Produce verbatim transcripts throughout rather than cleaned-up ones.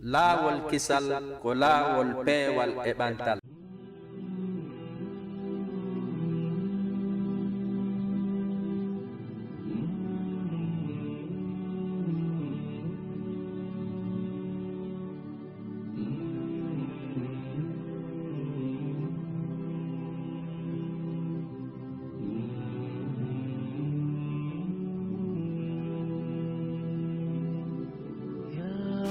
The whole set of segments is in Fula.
Laawol kisal ko laawol peewal e ɓantal.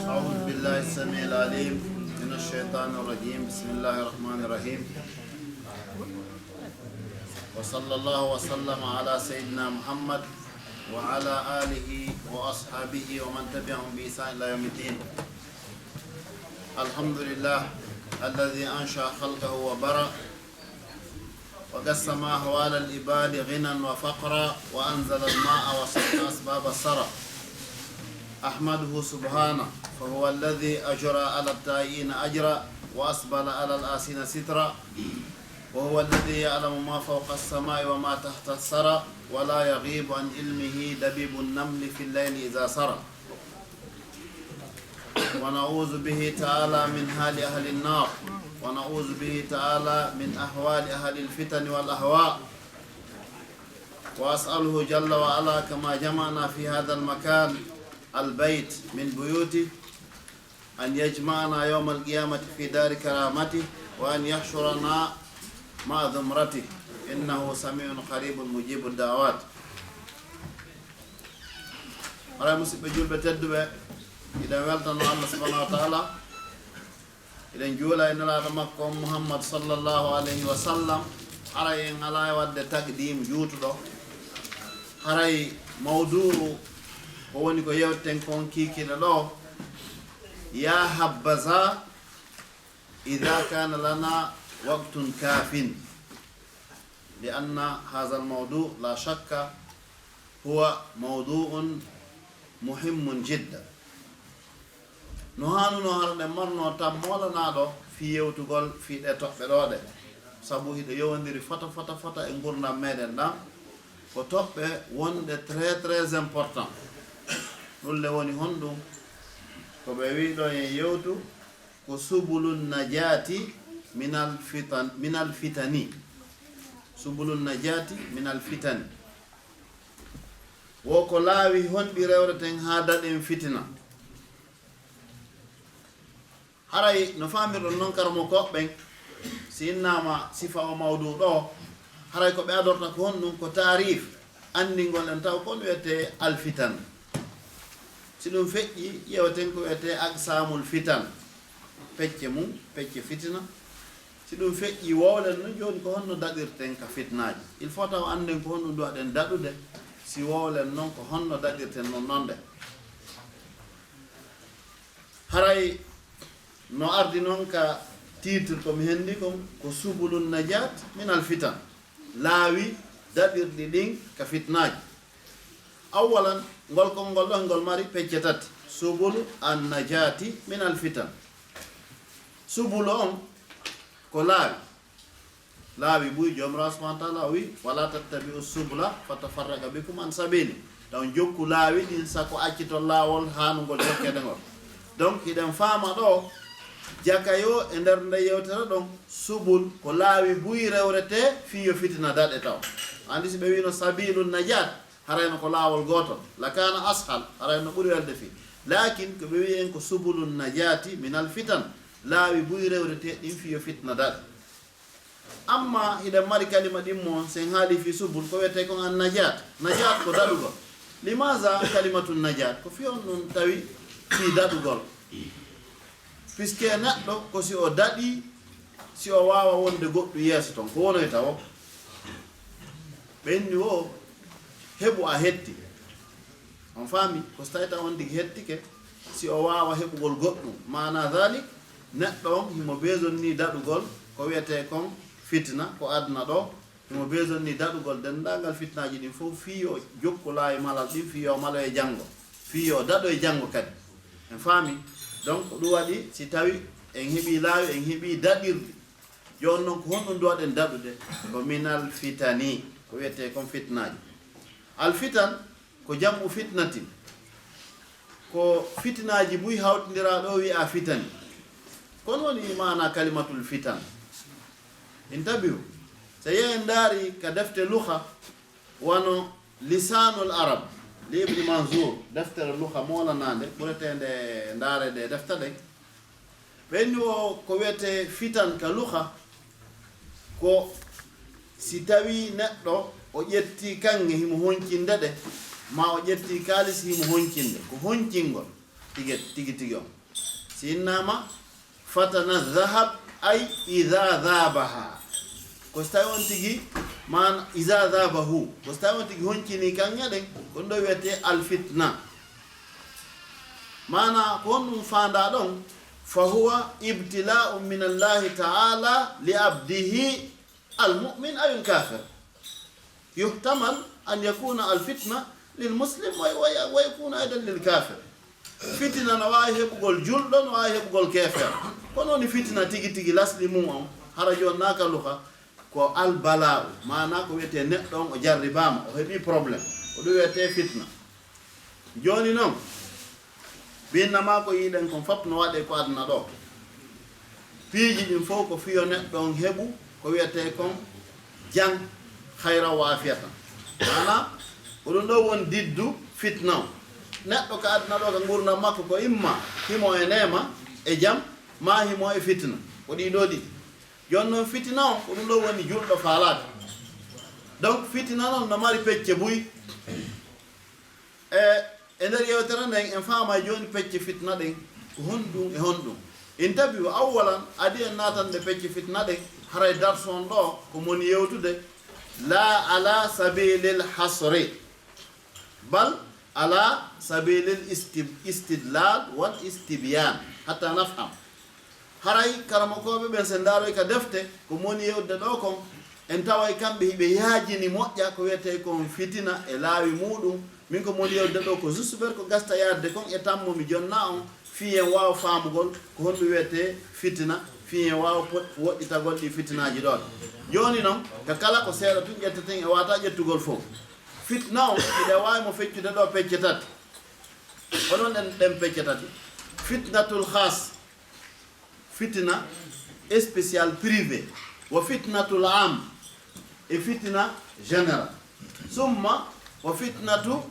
أعوذ بالله السميع العليم من الشيطان الرجيم. بسم الله الرحمن الرحيم. وصلى الله وسلم على سيدنا محمد وعلى آله وأصحابه ومن تبعهم بإحسان إلى يوم الدين. الحمد لله الذي أنشأ خلقه وبرأ وقسم أحوال العباد غنى وفقرا وأنزل الماء وسخر أسباب الثرى. أحمده سبحانه فهو الذي أجرى على الطائعين أجرا وأسبل على العاصين سترا. وهو الذي يعلم ما فوق السماء وما تحت الثرى ولا يغيب عن علمه دبيب النمل في الليل إذا سرى. ونعوذ به تعالى من حال أهل النار، ونعوذ به تعالى من أحوال أهل الفتن والأهواء. وأسأله جل وعلا كما جمعنا في هذا المكان البيت من بيوته أن يجمعنا يوم القيامة في دار كرامته وأن يحشرنا مع زمرته إنه سميع قريب مجيب الدعوات. Haray musidɓe julɓe tedduɓe, hiɗen weltano Allah subhanahu wa ta'ala, hiɗen juula e nelaaɗo makko on Muhammad sallallahu alayhi wa sallam. Haray en alaa e waɗde taqdim juutuɗo. Haray mawdu'u ko woni ko yewteten kon kiikiiɗe ɗo, يا حبذا إذا كان لنا وقت كاف، لأن هذا الموضوع لا شك هو موضوع مهم جدا. No haanuno hara ɗen marno tan moolanaaɗo fii yewtugol fii ɗee toɓɓe ɗoo ɗe, sabu hiɗe yowondiri fota fota fota e ngurndan meɗen ɗan. Ko toɓɓe wonɗe très très important. Ɗun le woni honɗun? Ko ɓe wi'i ɗoo en yewtu ko سبل النجاة من الفتن، من الفتن. سبل النجاة من الفتن. Wo ko laawi honɗi rewreten haa daɗen fitina? Haray no faamirɗon non, karamokooɓe ɓen, si innaama sifa o mawduu ɗoo, haray ko ɓe adorta ko honɗun? Ko taarif, anndingol en taw ko honɗun wi'etee alfitan. Si ɗun feƴƴii, ƴeeweten ko wi'etee aqsaamul fitan, pecce mun, pecce fitina. Si ɗun feƴƴii, wowlen non jooni ko honno daɗirten ka fitinaaji. Il faut taw annden ko honɗun duwaɗen daɗude, si wowlen non ko honno daɗirten non non ɗe. Haray no ardi non ka titre ko mi henndi kon, ko سبل النجاة من الفتن, laawi daɗirɗi ɗin ka fitinaaji. Awwalan, ngol konngol ɗon, ngol mari pecce tati. سبل النجاة من الفتن. Subulu on ko laawi. Laawi buy, Joomiraaɗo subhaanahu wa ta'aalaa o wi'i, ولا تتبعوا السبل فتفرق بكم عن سبيله. Taw on jokku laawi ɗin, sako acciton laawol haanungol jokkeede ngol. Donc, hiɗen faama ɗoo, jaka yo e nder nde yewtere ɗon, subul ko laawi buy rewretee fii yo fitina daɗe taw. Anndi si ɓe wi'ino سبيل النجاة, harayno ko laawol gootol, لكان أسهل, harayno ɓuri welde fii. Laakin ko ɓe wi'i en ko سبل النجاة من الفتن, laawi buy rewretee ɗin fii yo fitina daɗe. Amma hiɗen mari kalima ɗimmo, si en haalii fii subul, ko wi'etee kon an najaat. Najaat ko daɗugol. Limaza kalimatu najaat? Ko fii honɗun tawi fii daɗugol? Puisque neɗɗo ko si o daɗii, si o waawa wonde goɗɗun yeeso ton, ko wonoyta woo? Ɓe inni woo, heɓu a hetti. On faami? Ko si tawii taw on tigi hettike, si o waawa heɓugol goɗɗun. Maana dalik, neɗɗo on himo besoin nii daɗugol ko wi'etee kon fitina, ko aduna ɗoo, himo besoin nii daɗugol denndaangal fitinaaji ɗin fow fii yo jokku laawi malal ɗin, fii yo malo e janngo, fii yo daɗo e janngo kadi. En faami? Donc, ko ɗun waɗi, si tawii en heɓii laawi, en heɓii daɗirɗi, jooni non ko honɗun duwaɗen daɗude? Ko من الفتن, ko wi'etee kon fitinaaji. Al fitan ko jam'u fitnatin. Ko fitinaaji buy hawtindiraa ɗo wi'a fitani. Kon woni maana kalimatul fitan. Intabihu. So yehi en ndaari ka defte luxa, wano Lisaanul Arab, li Ibn Manzur, deftere luxa moolanaande, ɓureteende ndaarede e defte ɗen. Ɓenni o ko wiyetee fitan ka luxa, ko si tawii neɗɗo o ƴetti kaŋŋe himo honcinde ɗe, maa o ƴetti kaalisi himo honcinde, ko honcingol tigi, tigi tigi on. Si innaama fatana zahab, ay iza zabaha. Ko si tawi on tigi, man iza zabahu. Ko si tawi on tigi honcini kaŋŋe ɗen, ko ɗum ɗo wiyetee alfitna. Maana ko honɗum faandaa ɗon? Fa huwa ibtila'un min Allahi ta'ala li abdihi al-mu'min aw al-kafir. Yuhtamal an yakuna al-fitna lil muslim wa, wa, wa yakuna aydan lil kafir. Fitina no waawi heɓugol julɗo, no waawi heɓugol keefeero. Kono woni fitina tigi tigi lasli mum on, hara jooni naa ka luxa, ko albala'u, maana ko wiyetee neɗɗo on o jarribaama, o heɓii problème. Ko ɗum wiyetee fitna. Jooni non, binna maa ko yiɗen kon fop no waɗee ko aduna ɗo. Piiji ɗin fof ko fiyo neɗɗo on heɓu ko wiyetee kon jam, hayra wa afiyata. Maana, ko ɗum ɗo woni diddu fitna on. Neɗɗo ka aduna ɗo ka ngurndan makko ko imma himo e neema, e jam, maa himo e fitna. Ko ɗii ɗoo ɗiɗi. Jooni non fitina on, ko ɗum ɗo woni julɗo faalaade. Donc, fitina non no mari pecce buy. E, e nder yewtere nden, en faamay jooni pecce fitna ɗen, ko honɗum e honɗum. Intabihu, awwalan, adi en naatande pecce fitna ɗen, haray darsu on ɗo, ko moni yewtude, la ala sabilil hasri, bal ala sabilil istib-, istidlal wal istibyan, hatta nafham. Haray karamokooɓe ɓen, si en ndaaroy ka defte, ko moni yewtude ɗo kon, en taway kamɓe hiɓe yaajini moƴƴa ko wiyetee kon fitina e laawi muuɗum. Min ko moni yewtude ɗo ko juste ber ko gasta yaadde kon e tammo mi jonna on, fii en waawa faamugol ko honɗum wiyetee fitina, fii en waawa pot-, woɗɗitagol ɗi fitinaaji ɗon. Jooni non, ka kala ko seeɗa tun ƴetteten e waata ƴettugol fof. Fitna on, hiɗa waawi mo feccude ɗo pecce tati. Onon ɗen, ɗen pecce tati. Fitnatul khas, fitina spécial privé, wa fitnatul am, e fitina général. Summa wa fitnatu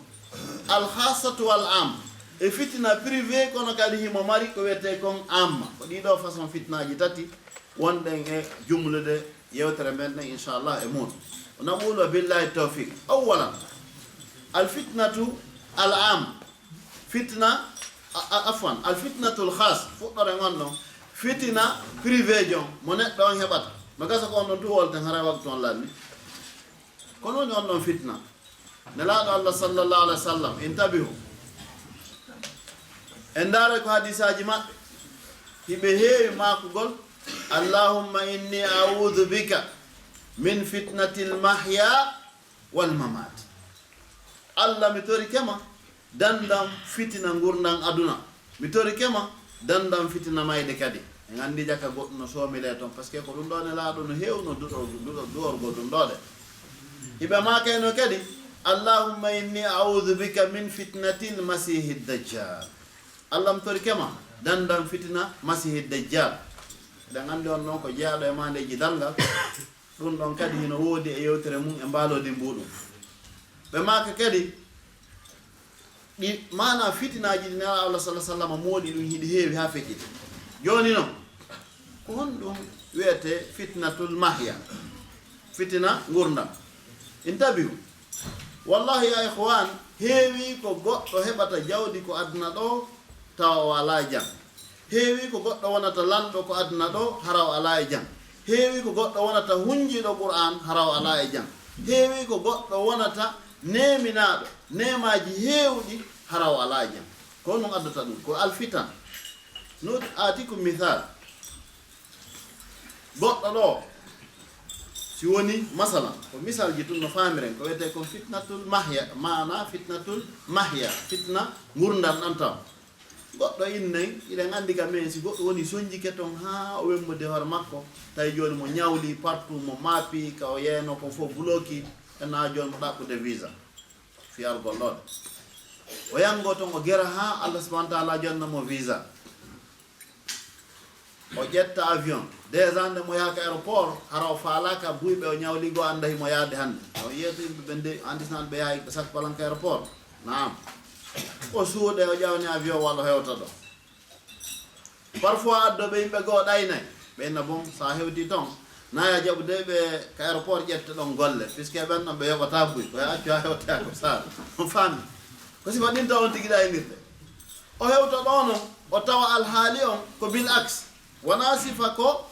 al khasatu wal am, e fitina privé, kono kadi himo mari ko wiyetee kon amma. Ko ɗii ɗoo façon fitinaaji tati wonɗen e jumlude yewtere men nden, inchallah, e muɗum. Wa naqulu wa billahi tawfiq. Awwalan, al fitnatu al am, fitna, a, a, afwan, al fitnatul khas, fuɗɗoren on ɗon, fitina privé jon, mo neɗɗo on heɓata. No gasa ko on ɗon tu wolten, haray waktu on lanni. Kono woni on ɗon fitna. Nelaaɗo Allah sallallahu alaihi wasallam, intabihu. En ndaare ko hadisaaji maɓɓe. Hiɓe heewi maakugol, "Allahumma inni a'udhu bika min fitnatil mahya wal mamat." Allah, mi torike ma, dandam fitina ngurndan aduna. Mi torike ma, dandam fitina mayde kadi. En anndi jaka goɗɗum no soomile ton, parce que ko ɗum ɗo Nelaaɗo no heewno duɗo-, duɗo-, duworgol ɗum ɗo de. Hiɓe maakayno kadi, "Allahumma inni a'udhu bika min fitnatil masihid dajjal." Allah, mi torike ma, dandam fitina masihid dajjal. Eɗen anndi on non ko jeyaaɗo e maandeeji darngal. Ɗum ɗon kadi hino woodi e yewtere mum e mbaalodi mbuɗum. Ɓe maaka kadi, ɗi maana fitinaaji ɗi Nelaaɗo Allah sallallahu alaihi wasallam mooli ɗum hiɗi heewi haa feƴƴiti. Jooni non, ko honɗum wiyetee fitnatul mahya? Fitina ngurndan. Intabihu. Wallahi, ya ikhwan, heewi ko goɗɗo heɓata jawdi ko aduna ɗo, tawa o alaa jam. Heewi ko goɗɗo wonata lanɗo ko aduna ɗo, hara o alaa e jam. Heewi ko goɗɗo wonata hunjiiɗo Qur'an, hara o alaa e jam. Heewi ko goɗɗo wonata neeminaaɗo neemaaji heewɗi, hara o alaa e jam. Ko honɗum addata ɗum? Ko alfitan. No aatikum misal. Goɗɗo ɗo, si woni, masalan, ko misalji tun no faamiren, ko wiyetee kon fitnatul mahya, maana fitnatul mahya, fitna ngurndan ɗan taw. Goɗɗo innen, iɗen anndi ka men, si goɗɗo woni sonjike ton haa o wemmude hoore makko, tawi jooni mo ñawli partout, mo maapi, ka o yeyno kon fof bloki, e na jooni mo ɗaɓɓude visa. Fiyargol ɗon. O yanngo toon, o gera haa Allah subhanahu wa taala jonna mo visa. O ƴetta avion. Déjà nde mo yaha ka aéroport, hara o faalaaka buyɓe o ñawli goo annda himo yaade hannde. O yeeto yimɓe ɓe nde andisnaan ɓe yahay ɓe sak palan ka aéroport. Naam. O suuɗe, o ƴawni avion walla o hewta ɗo. Parfois addo ɓe yimɓe goo ɗaynay. Ɓe na bon, sa hewti toon, naya jaɓude ɓe ka aéroport ƴette ɗon golle. Puisque ɓen ɗon ɓe yoɓata buy, ko accu ha hewta ko sala. On faami? Ko sifa ɗin taw on tigi ɗaynirde. O hewta ɗo non, o tawa alhaali on ko bil aks. Wona sifa ko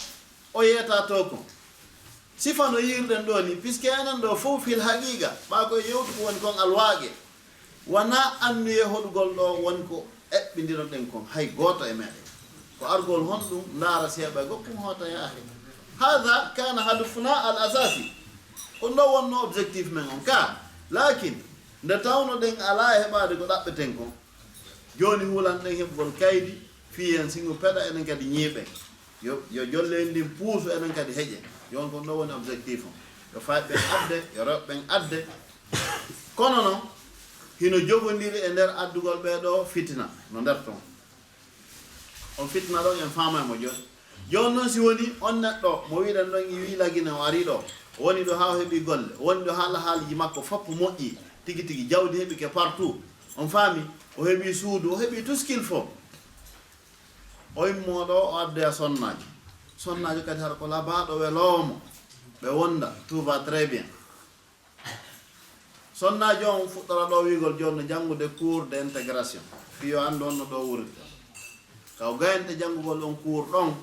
o yeeta to kon. Sifa no yiirɗen ɗo ni, puisque enen ɗo fof fil haqiqa, ɓa ko e yewtu ko woni kon alwaaqe. Wona annuye hoɗugol ɗo woni ko eɓɓindiroɗen kon, hay gooto e meɗen. Ko argol honɗum, ndaara seeɓa e goɗɗum, hoota yaahe. Hada kana hadafuna al asasi. Ko ɗo wonno objectif men on ka. Lakin, nde tawno ɗen ala e heɓaade ko ɗaɓɓeten kon, jooni hulan ɗen heɓugol kaydi, fii en singu peɗa, enen kadi ñiiɓen. Yo, yo jolle en ndin puusu, enen kadi heƴen. Jooni kon ɗo woni objectif on. Yo fayɓe ɓen adde, yo rewɓe ɓen adde. Kono non, hino jogondiri e nder addugol ɓee ɗo fitina, no nder ton. On fitina ɗon en faama e mo jooni. Jooni non si woni on neɗɗo mo wiɗen ɗon, i wii Lagine o ari ɗo, o woni ɗo haa o heɓi golle, o woni ɗo haa alhaaliji makko fof moƴƴi, tigi tigi jawdi heɓike partout. On faami, o heɓi suudu, o heɓi tout ce qu'il faut. O immoo ɗo, o addoya sonnaajo. Sonnaajo kadi hara ko labaaɗo weloowo mo. Ɓe wonda, tout va très bien. Sonnaajo on fuɗɗora ɗo wiigol jooni no janngude cours d'intégration. Fii yo anndu on no ɗo wurirta. Ka o gayante janngugol on cours ɗon,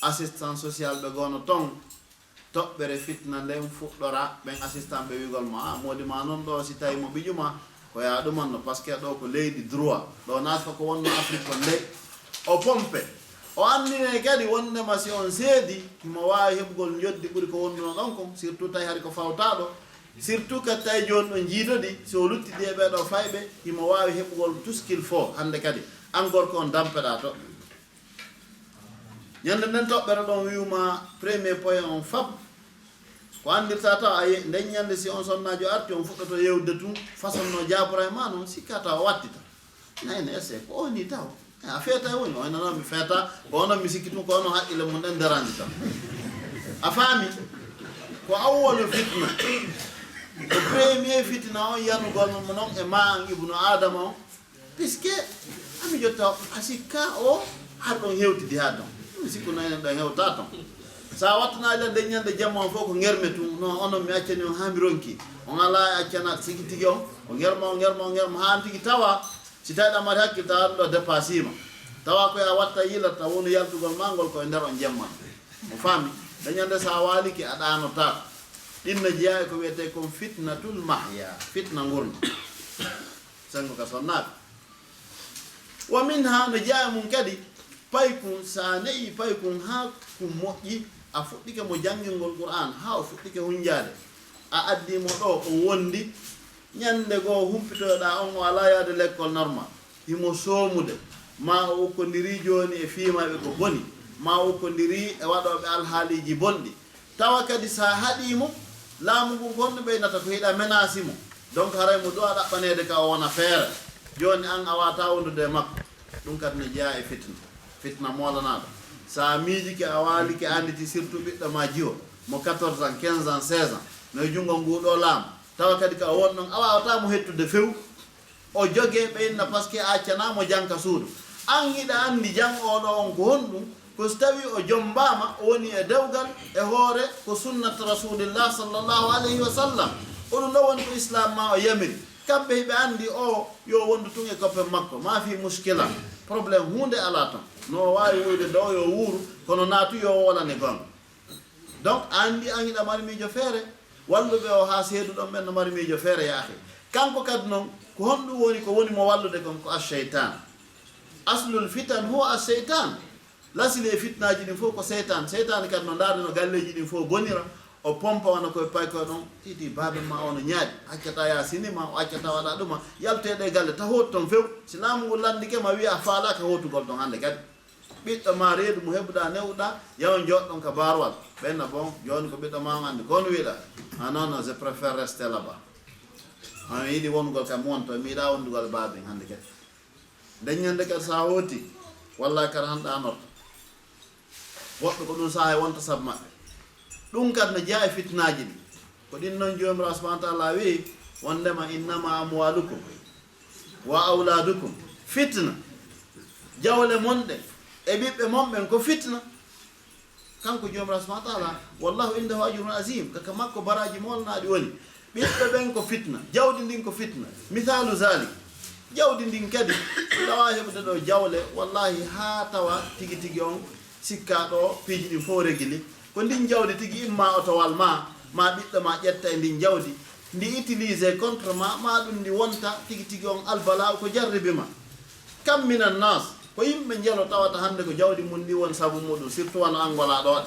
assistant social ɓe goono ton, toɓɓere fitna nden fuɗɗora, ɓen assistant ɓe wiigol mo, "Ah, moodi ma non ɗo, si tawi mo ɓiƴu ma, ko yaa ɗuman no, parce que ɗo ko leydi droit, ɗo naata ko wonno Afrique kon dey." O pompe. O anndine kadi wondema si on seedi, himo waawi heɓugol njoddi ɓuri ko wonduno ɗon kon, surtout tawi hari ko fawtaaɗo. Surtout kadi tawi jooni ɗon jiidodi, si o luttidi e ɓee ɗo fayɓe, himo waawi heɓugol tout ce qu'il faut hannde kadi. An gorko on dampeɗaa to. Ñande nden toɓɓere ɗon wi'uma premier point on fab. Ko anndirta taw a ye-, nden ñande si on sonnaajo arti, on fuɗɗoto yewde tun, façon no jaabora e ma non, sikka taw o wattita. Nayne ese, ko o ni taw. Eh, a feeta e woni, o ina non mi feeta, ko onon mi sikki tun, ko onon haqqille mun ɗen derandi taw. A faami? Ko awwalu fitna. Ko premier fitina on yanugol mo non e ma an ibnu Adama on. Puisque ami jotta a sikka o har ɗon hewtidi ha ton. Mi sikku no enen ɗon hewta ton. Sa wattana ila nden ñande jamma on fof ko ngerme tun, no onon mi accani on ha mi ronki. On ala e accana sigi tigi on, o ngerma, o ngerma, o ngerma, ha an tigi tawa, si tawi ɗa mari hakkil tawa ɗum ɗo dépassima. Tawa ko ya watta yila taw wonu yaltugol ma ngol ko e nder on jamma. Mo faami? Nden ñande sa waliki a ɗanotaako. Ɗin no jeeya e ko wiyete kon fitnatul mahya, fitna ngurna. Sengo ka sonnaaɓe. Wa minha, no jeyaa e mum kadi, paykun, sa ne'i paykun haa kun moƴƴi, a fuɗɗike mo janngingol Qur'aan, haa o fuɗɗike hunjaade. A addi mo ɗo, o wondi, ñande goo humpitoyoɗaa on, o alaa yaade lekkol normal. Himo soomude, maa o ukkondirii jooni e fiimayɓe ko boni, maa o ukkondirii e waɗooɓe alhaaliiji bonɗi. Tawa kadi, so a haɗii mo, laamu ngun ko honno ɓeynata? Ko hiɗa menaasi mo. Donc, haray mo du'a ɗaɓɓaneede ka o wona feere. Jooni, an a waawataa wondude e makko. Ɗum kadi no jeyaa e fitna. Fitna moolanaaɗo. So a miijike, a waalike, a annditi, surtout ɓiɗɗo ma jiwo, mo quatorze ans, quinze ans, seize ans, no e junngo nguu ɗoo laamu. Tawa kadi ka o won ɗon, a waawataa mo hettude few. O jogee ɓe inna, parce que a accanaa mo jam ka suudu. An hiɗa anndi jam oo ɗoo on ko honɗum? Ko so tawii o jommbaama, o woni e dewgal, e hoore ko sunnat Rasulillah sallallahu alayhi wa sallam. Ko ɗum ɗoo woni ko Islam maa o yamiri. Kamɓe hiɓe anndi o yo wondu tun e koppe makko, maa fii muskila. Problème huunde alaa ton. No o waawi wuyde ɗoo yo wuuru, kono naatu yo o wolane goonga. Donc, a anndi an hiɗa mari miijo feere, walluɓe o haa seeduɗon ɓen no mari miijo feere, ya akhi. Kanko kadi non, ko honɗum woni ko woni mo wallude kon? Ko ash-shaytan. Aslul fitan huwa ash-shaytan. Lasli e fitnaaji ɗin fof ko seytaan. Seytaane kadi no ndaarde no galleeji ɗin fof bonira, o pompa wona koye paykoye ɗon, titi baabe ma o no ñaaɗi, accata ya sinima, o accata waɗa ɗuma, yaltoyɗo e galle, ta hootu ton few. Si laamu ngu lanndike ma wiya a faalaaka hootugol ton hannde kadi. Ɓiɗɗo ma reedu mo heɓuɗaa newuɗaa, yaw jooɗɗon ka barwal. Ɓenna bon, jooni ko ɓiɗɗo ma on anndi, ko on wiɗa? Ah non, non, je préfère rester là-bas. Ama mi yiɗi wonugol kam mi wonto, mi yiɗa wondugol e baaba ɓen hannde kadi. Nden ñande kadi so a hooti, walla kadi han ɗanorto. Woɓɓe ko ɗum sahaa e wonta sabu maɓɓe. Ɗum kadi no jeyaa e fitinaaji ɗi. Ko ɗin noon Joomiraaɗo subhaanahu wa taala wi'i, wondema, "Innama amwalukum wa awladukum fitna." Jawle mon ɗen e ɓiɓɓe mon ɓen ko fitna. Kanko Joomiraaɗo subhaanahu wa taala, "Wallahu indahu ajrun azim." Ka, ka makko baraaji mawlanaaɗi woni. Ɓiɓɓe ɓen ko fitna, jawdi ndin ko fitna. Misaalu zalik, jawdi ndin kadi, tawa heɓude ɗo jawle, wallahi, haa tawa tigi tigi on sikka ɗo piiji ɗin fof regili. Ko ndin jawdi tigi imma otowal ma, ma ɓiɗɗo ma ƴetta e ndin jawdi, ndi utilisé contre ma, ma ɗum ndi wonta tigi tigi on albala ko jarribi ma. Kam minan nas, ko yimɓe njelo tawata hannde ko jawdi mum ndi woni sabu muɗum, surtout wano Angola ɗo.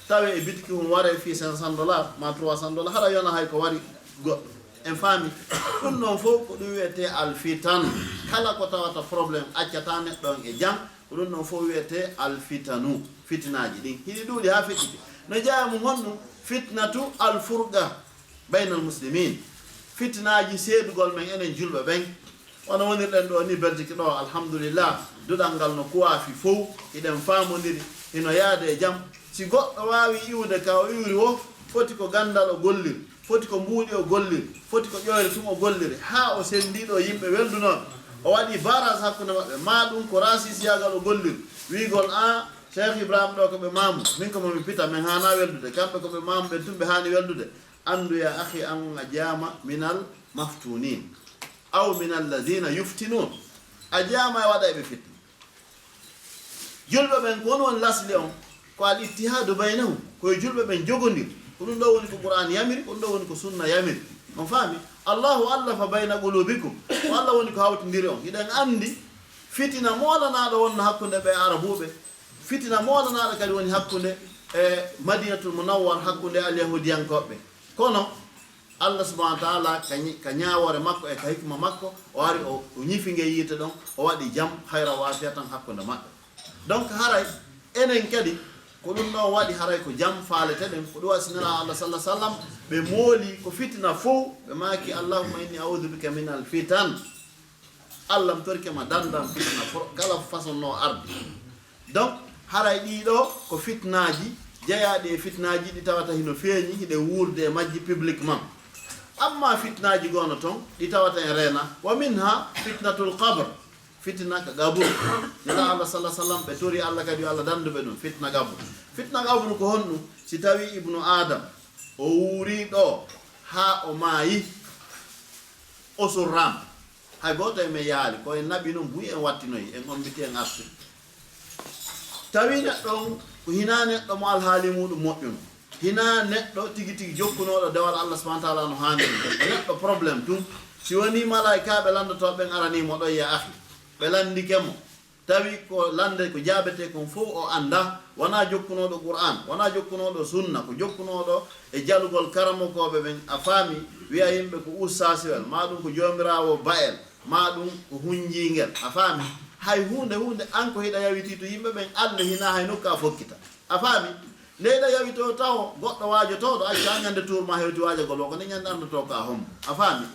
Tawe e bitiki hum ware fii cinq cents dollars, ma trois cents dollars, hara yona hay ko wari goɗɗo. En faami? Ɗum ɗon fof ko ɗum wiyetee alfitan. Kala ko tawata problème accata neɗɗo on e jam, ko ɗum ɗon fof wiyetee alfitanu. Fitinaaji ɗin hiɗi ɗuuɗi haa feƴƴiti. No jeyaa mum honɗum? Fitnatu alfurqa baynal muslimin. Fitinaaji seedugol men enen julɓe ɓen. Wano wonirɗen ɗo ni Belgique ɗo, alhamdulillah, duɗal ngal no kuwaafi fow, hiɗen faamondiri, hino yaade e jam. Si goɗɗo waawi iwde ka o iwri wo, foti ko ganndal o golliri, foti ko mbuuɗi o golliri, foti ko ƴoyre tun o golliri, haa o senndii ɗo yimɓe weldunooɓe. O waɗi barrage hakkunde maɓɓe, maa ɗum ko raasisiyaagal o golliri, wiigol, "Aa, Cheikh Ibrahim ɗo ko ɓe maamu, min ko momi pita, min haanaa weldude, kamɓe ko ɓe maamu ɓen tun ɓe haani weldude." Anndu ya akhi, an on a jeyaama minal maftunin, aw minal lazina yuftinun. A jeyaama e waɗayɓe fitna. Julɓe ɓen, ko on woni lasli on? Ko al ittihadu baynahum, ko yo julɓe ɓen jogondir. Ko ɗum ɗo woni ko Qur'an yamiri, ko ɗum ɗo woni ko sunna yamiri. On faami? Allahu allafa bayna qulubikum. Ko Allah woni ko hawtindiri on. Hiɗen anndi fitina moolanaaɗo wonno hakkunde ɓe Arabuɓe. Fitina moolanaaɗo kadi woni hakkunde e Madinatul Munawwar, hakkunde alyahudiyankooɓe. Kono Allah subhanahu wa taala ka ñi-, ka ñaawoore makko e ka hikma makko, o ari o, o ñifi nge yiite ɗon, o waɗi jam, hayra waafiya tan hakkunde maɓɓe. Donc haray enen kadi ko ɗum ɗon waɗi, haray ko jam faalete ɗen, ko ɗum waɗi si Nelaaɗo Allah sallallahu alaihi wasallam, ɓe mooli ko fitina fow, ɓe maaki, "Allahumma inni a'udhu bika min al-fitan." Allah, mi torike ma dandam fitina pro-, kala façon no arde. Donc, haray ɗii ɗo ko fitnaaji, jeyaaɗi e fitnaaji ɗi tawata hino feeñi, hiɗe wuurde e majji publiquement. Amma fitnaaji goo no ton, ɗi tawata en reena, wa minha fitnatul qabr, fitina ka qabru. Nelaaɗo Allah sallallahu alaihi wasallam, ɓe tori Allah kadi yo Allah dandu ɓe ɗum, fitna qabru. Fitna qabru ko honɗum? Si tawi Ibnu Adam, o wuuri ɗo, haa o maayi, o surraama. Hay gooto e men yahaali, ko en naɓi non buy en wattinoyi, en ombiti en arti. Tawi neɗɗo on, ko hinaa neɗɗo mo alhaali muɗum moƴƴuno. Hinaa neɗɗo tigi tigi jokkunooɗo dewal Allah subhanahu wa taala no haaniri. Ko neɗɗo problème tun. Si wonii malaa'ikaaɓe lanndotooɓe ɓen aranii mo ɗon, ya akhi, ɓe lanndike mo, tawi ko lannde ko jaabetee kon fow o anndaa, wonaa jokkunooɗo Qur'aan, wonaa jokkunooɗo sunna, ko jokkunooɗo e jalugol karamokooɓe ɓen, a faami, wi'a yimɓe ko ustaasiwel, maa ɗum ko joomiraawo ba'el, maa ɗum ko hunjiingel, a faami? Hay huunde, huunde, an ko hiɗa yawitii to yimɓe ɓen, Alla hinaa hay nokku a fokkita, a faami? Nde hiɗa yawitoo tawo goɗɗo waajotooɗo, acca an ñande tuur maa hewti waajagol, wo ko nde ñande anndotoo ko a hombo. A faami?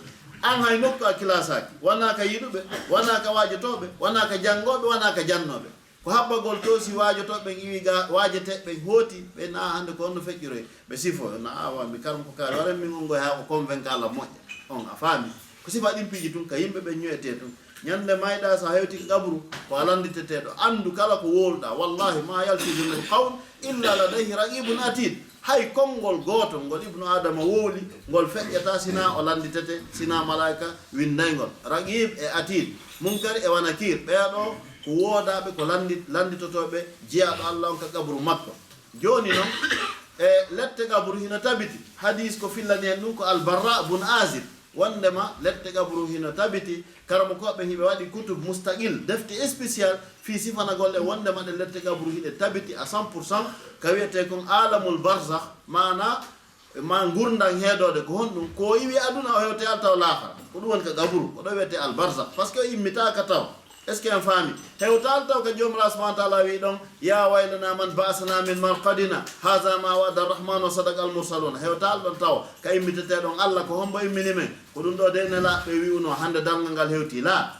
An hay nokku a kilaasaaki. Wonaa ka yiɗuɓe, wonaa ka waajotooɓe, wonaa ka janngooɓe, wonaa ka jannooɓe. Ko habbagol to si waajotooɓe ɓen iwi ga waajeteeɓe ɓen hooti, ɓe na hannde ko honno feƴƴiroy. Ɓe sifo, na awa mi karam ko kaari, waran min on ngoy haa ko convaincre la moƴƴa. On a faami? Ko sifa ɗin piiji tun ka yimɓe ɓen ñoyetee tun. Ñande mayɗa, so a hewti ka qabru, ko a lannditeteeɗo. Anndu kala ko wowluɗa, wallahi, ma yalfizu min qawl illa ladayhi raqibun atid. Hay konngol gootol ngol Ibnu Aadama wowli, ngol feƴƴata sina o lannditete, sina malaa'ika winndayngol. Raqib e atid, munkar e wanakir, ɓeya ɗo ko woodaaɓe, ko lanndi-, lannditotooɓe jiyaaɗo Alla on ka qabru makko. Jooni non, e lette qabru hino tabiti. Hadiis ko fillani en ɗum ko Al-Barra bun Azib. Wonndema lette qabru hino tabiti, karamokooɓe hiɓe waɗi kutub mustaqil, defte spécial, fii sifanagol e wonndema ɗe lette qabru hiɗe tabiti à cent pour cent, ka wi'etee kon Alamul Barzakh, maana, ma ngurndan heedoode, ko honɗum? Ko o iwi aduna, o hewtoyaali taw laakara. Ko ɗum woni ka qabru, ko ɗo wi'etee Al Barzakh, parce que o immitaaka taw. Est-ce que en faami? Hewtaali taw ka Joomiraaɗo subhaanahu wa taala wi ɗon, "Ya waylana man ba'asana min marqadina, haza ma wa'ada arrahmanu wa sadaqa almursaluna." Hewtaali ɗon taw ka immitete ɗon, "Allah, ko hombo immini men?" Ko ɗum ɗo de nelaaɓe wi'uno, "Hannde darngal ngal hewti." La.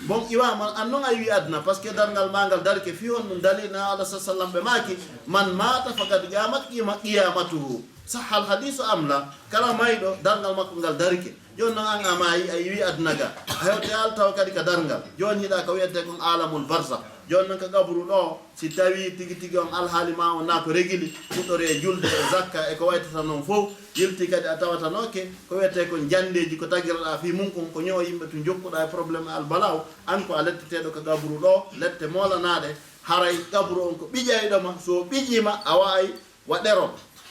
Bon, iwa man, an non ay wi aduna, parce que darngal ma ngal darike fi honɗum dalil na Allah sallallahu alaihi wasallam ɓe maaki, "Man mata faqad qamat qima-, qiyamatuhu." Sahhal hadisu am la, kala mayɗo, darngal makko ngal darike. Jooni non an a maayi, a iwi aduna ga. A hewtaali taw kadi ka darngal. Jooni hiɗa ko wiyete kon alamul barzakh. Jooni non ka qabru ɗo, si tawi tigi tigi on alhaali ma on na ko regili, fuɗɗori e julde e zakka e ko waytata non fow, yilti kadi a tawatanoke, ko wiyete kon jandeji ko tagiraɗa fi mun kon, ko ñoo yimɓe tun jokkuɗa e problème e albalaw, an ko a letteteɗo ka qabru ɗo, lette moolanaɗe, haray qabru on ko ɓiƴayɗo ma, so ɓiƴima a wa'ay Waɗero,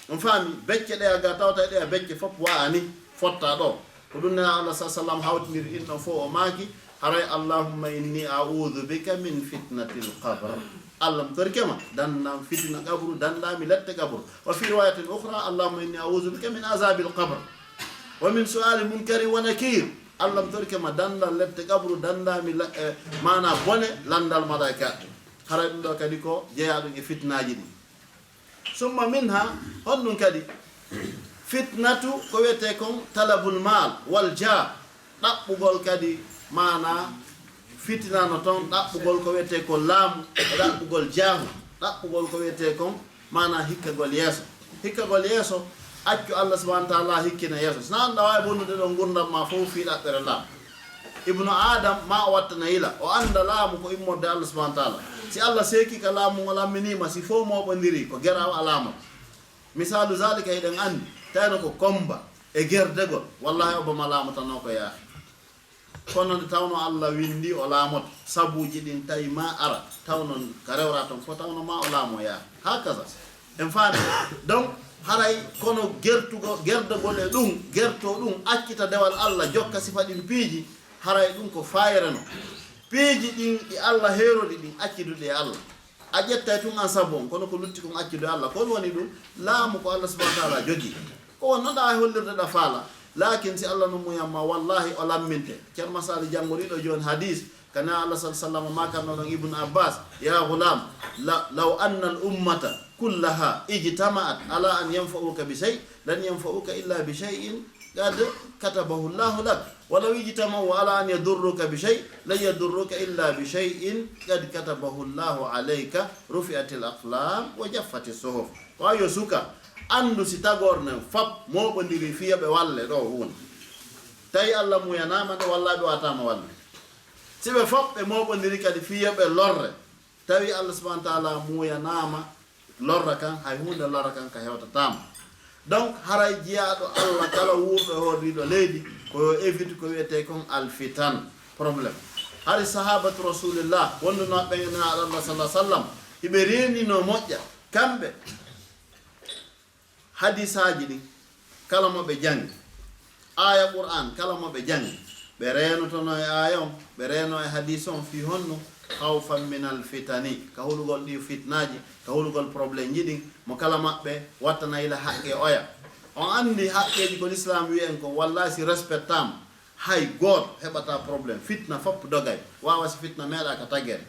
on faami, becce ɗe a ga tawata ɗe a becce fof wa'ani fotta ɗo. Ko ɗum nena Allah sa sallam hawtindiri ɗin ɗon fof o maaki, haray, "Allahumma inni a'udhu bika min fitnatil qabr." Allah mi torike ma, dandam fitina qabru, dandami lette qabru. Wa fi riwayatin ukhra, "Allahumma inni a'udhu bika min azabil qabr. Wa min su'ali munkari wa nakir." Allah mi torike ma, dandal lette qabru, dandami la-, eh, mana bone, landal malaika. Haray ɗum ɗo kadi ko jeyaɗum e fitnaji ɗin. Summa minha, honɗum kadi? Fitnatu ko wiyete kon talabul mal wal jah, ɗaɓɓugol kadi mana fitina no ton, ɗaɓɓugol ko wiyete kon laamu, e ɗaɓɓugol jaahu, ɗaɓɓugol ko wiyete kon mana hikkagol yeeso. Hikkagol yeeso, accu Allah subhanahu wa taala hikkina yeeso. Sina an ɗa wawi bonnude ɗon gurdam ma fof fi ɗaɓɓere laamu. Ibnu Adam ma o wattana yila, o anda laamu ko immorde Allah subhanahu wa taala. Si Allah seeki ka laamu ngol amminima, si fof moɓondiri, ko gerawo a laamoto. Misalu zalika, eɗen andi, tawno ko komba e gerdegol, wallahi Obama laamotano ko yaahi. Kono nde tawno Allah windi o laamoto, sabuji ɗin tawi ma ara, tawno ka rewra ton fof tawno ma o laamo yaahi. Hakaza. En faami? Donc, haray kono gertugo, gerdegol e ɗum, gerto ɗum, accita dewal Allah, jokka sifa ɗin piiji, haray ɗum ko fayre no. Piiji ɗin ɗi Allah heerori ɗin, accidude e Allah. A ƴettay tun an sabu on, kono ko lutti kon accude Allah. Ko woni ɗum? Laamu ko Allah subhanahu wa taala jogii. Ko wonno ɗa e hollirde ɗa faala. Lakin si Allah no muyamma, wallahi o lamminte. Ceerno Masali janngoriɗo jooni hadis, kana Allah sal sallam makanno ɗon Ibn Abbas, "Ya ghulam, la-, law anna al ummata kullaha ijtama'at ala an yanfa'uka bi shay, lan yanfa'uka illa bi shay'in qad katabahu Allahu lak. Wa law ijtama'u ala an yadurruka bi shay, lan yadurruka illa bi shay'in qad katabahu Allahu alayka. Rufi'atil aqlam wa jaffatis suhuf." Ko yo suka, andu si tagorne fop moɓondiri fiya ɓe walle ɗo huunde. Tawi Allah muyanama nde walla ɓe watama walle. Si ɓe fop ɓe moɓondiri kadi fiya ɓe lorre, tawi Allah subhanahu wa taala muyanama lorra kan, hay hunde lorra kan ka hewtatama. Donc, haray jiyaaɗo Allah kala wuurɗo e hoore ɗiɗo leydi, ko yo évite ko wiyete kon alfitan, problème. Hari sahabatu rasulillah, wondunoɓe e Nulaaɗo Allah sallallahu alaihi wasallam, hiɓe reenino moƴƴa, kamɓe, hadisaaji ɗin, kala mo ɓe jangi, aya Qur'an, kala mo ɓe jangi, ɓe reenotono e aya on, ɓe reeno e hadis on, fii honno? Khawfan minal fitani, ka hulugol ɗi fitnaaji, ka hulugol problème ji ɗin, mo kala maɓɓe wattana ila haqqe oya. On andi haqqeji ko l'islam wi'en ko, wallahi si respectama, hay gooto heɓata problème. Fitna fop dogay, wawa si fitna meeɗa ka tagede.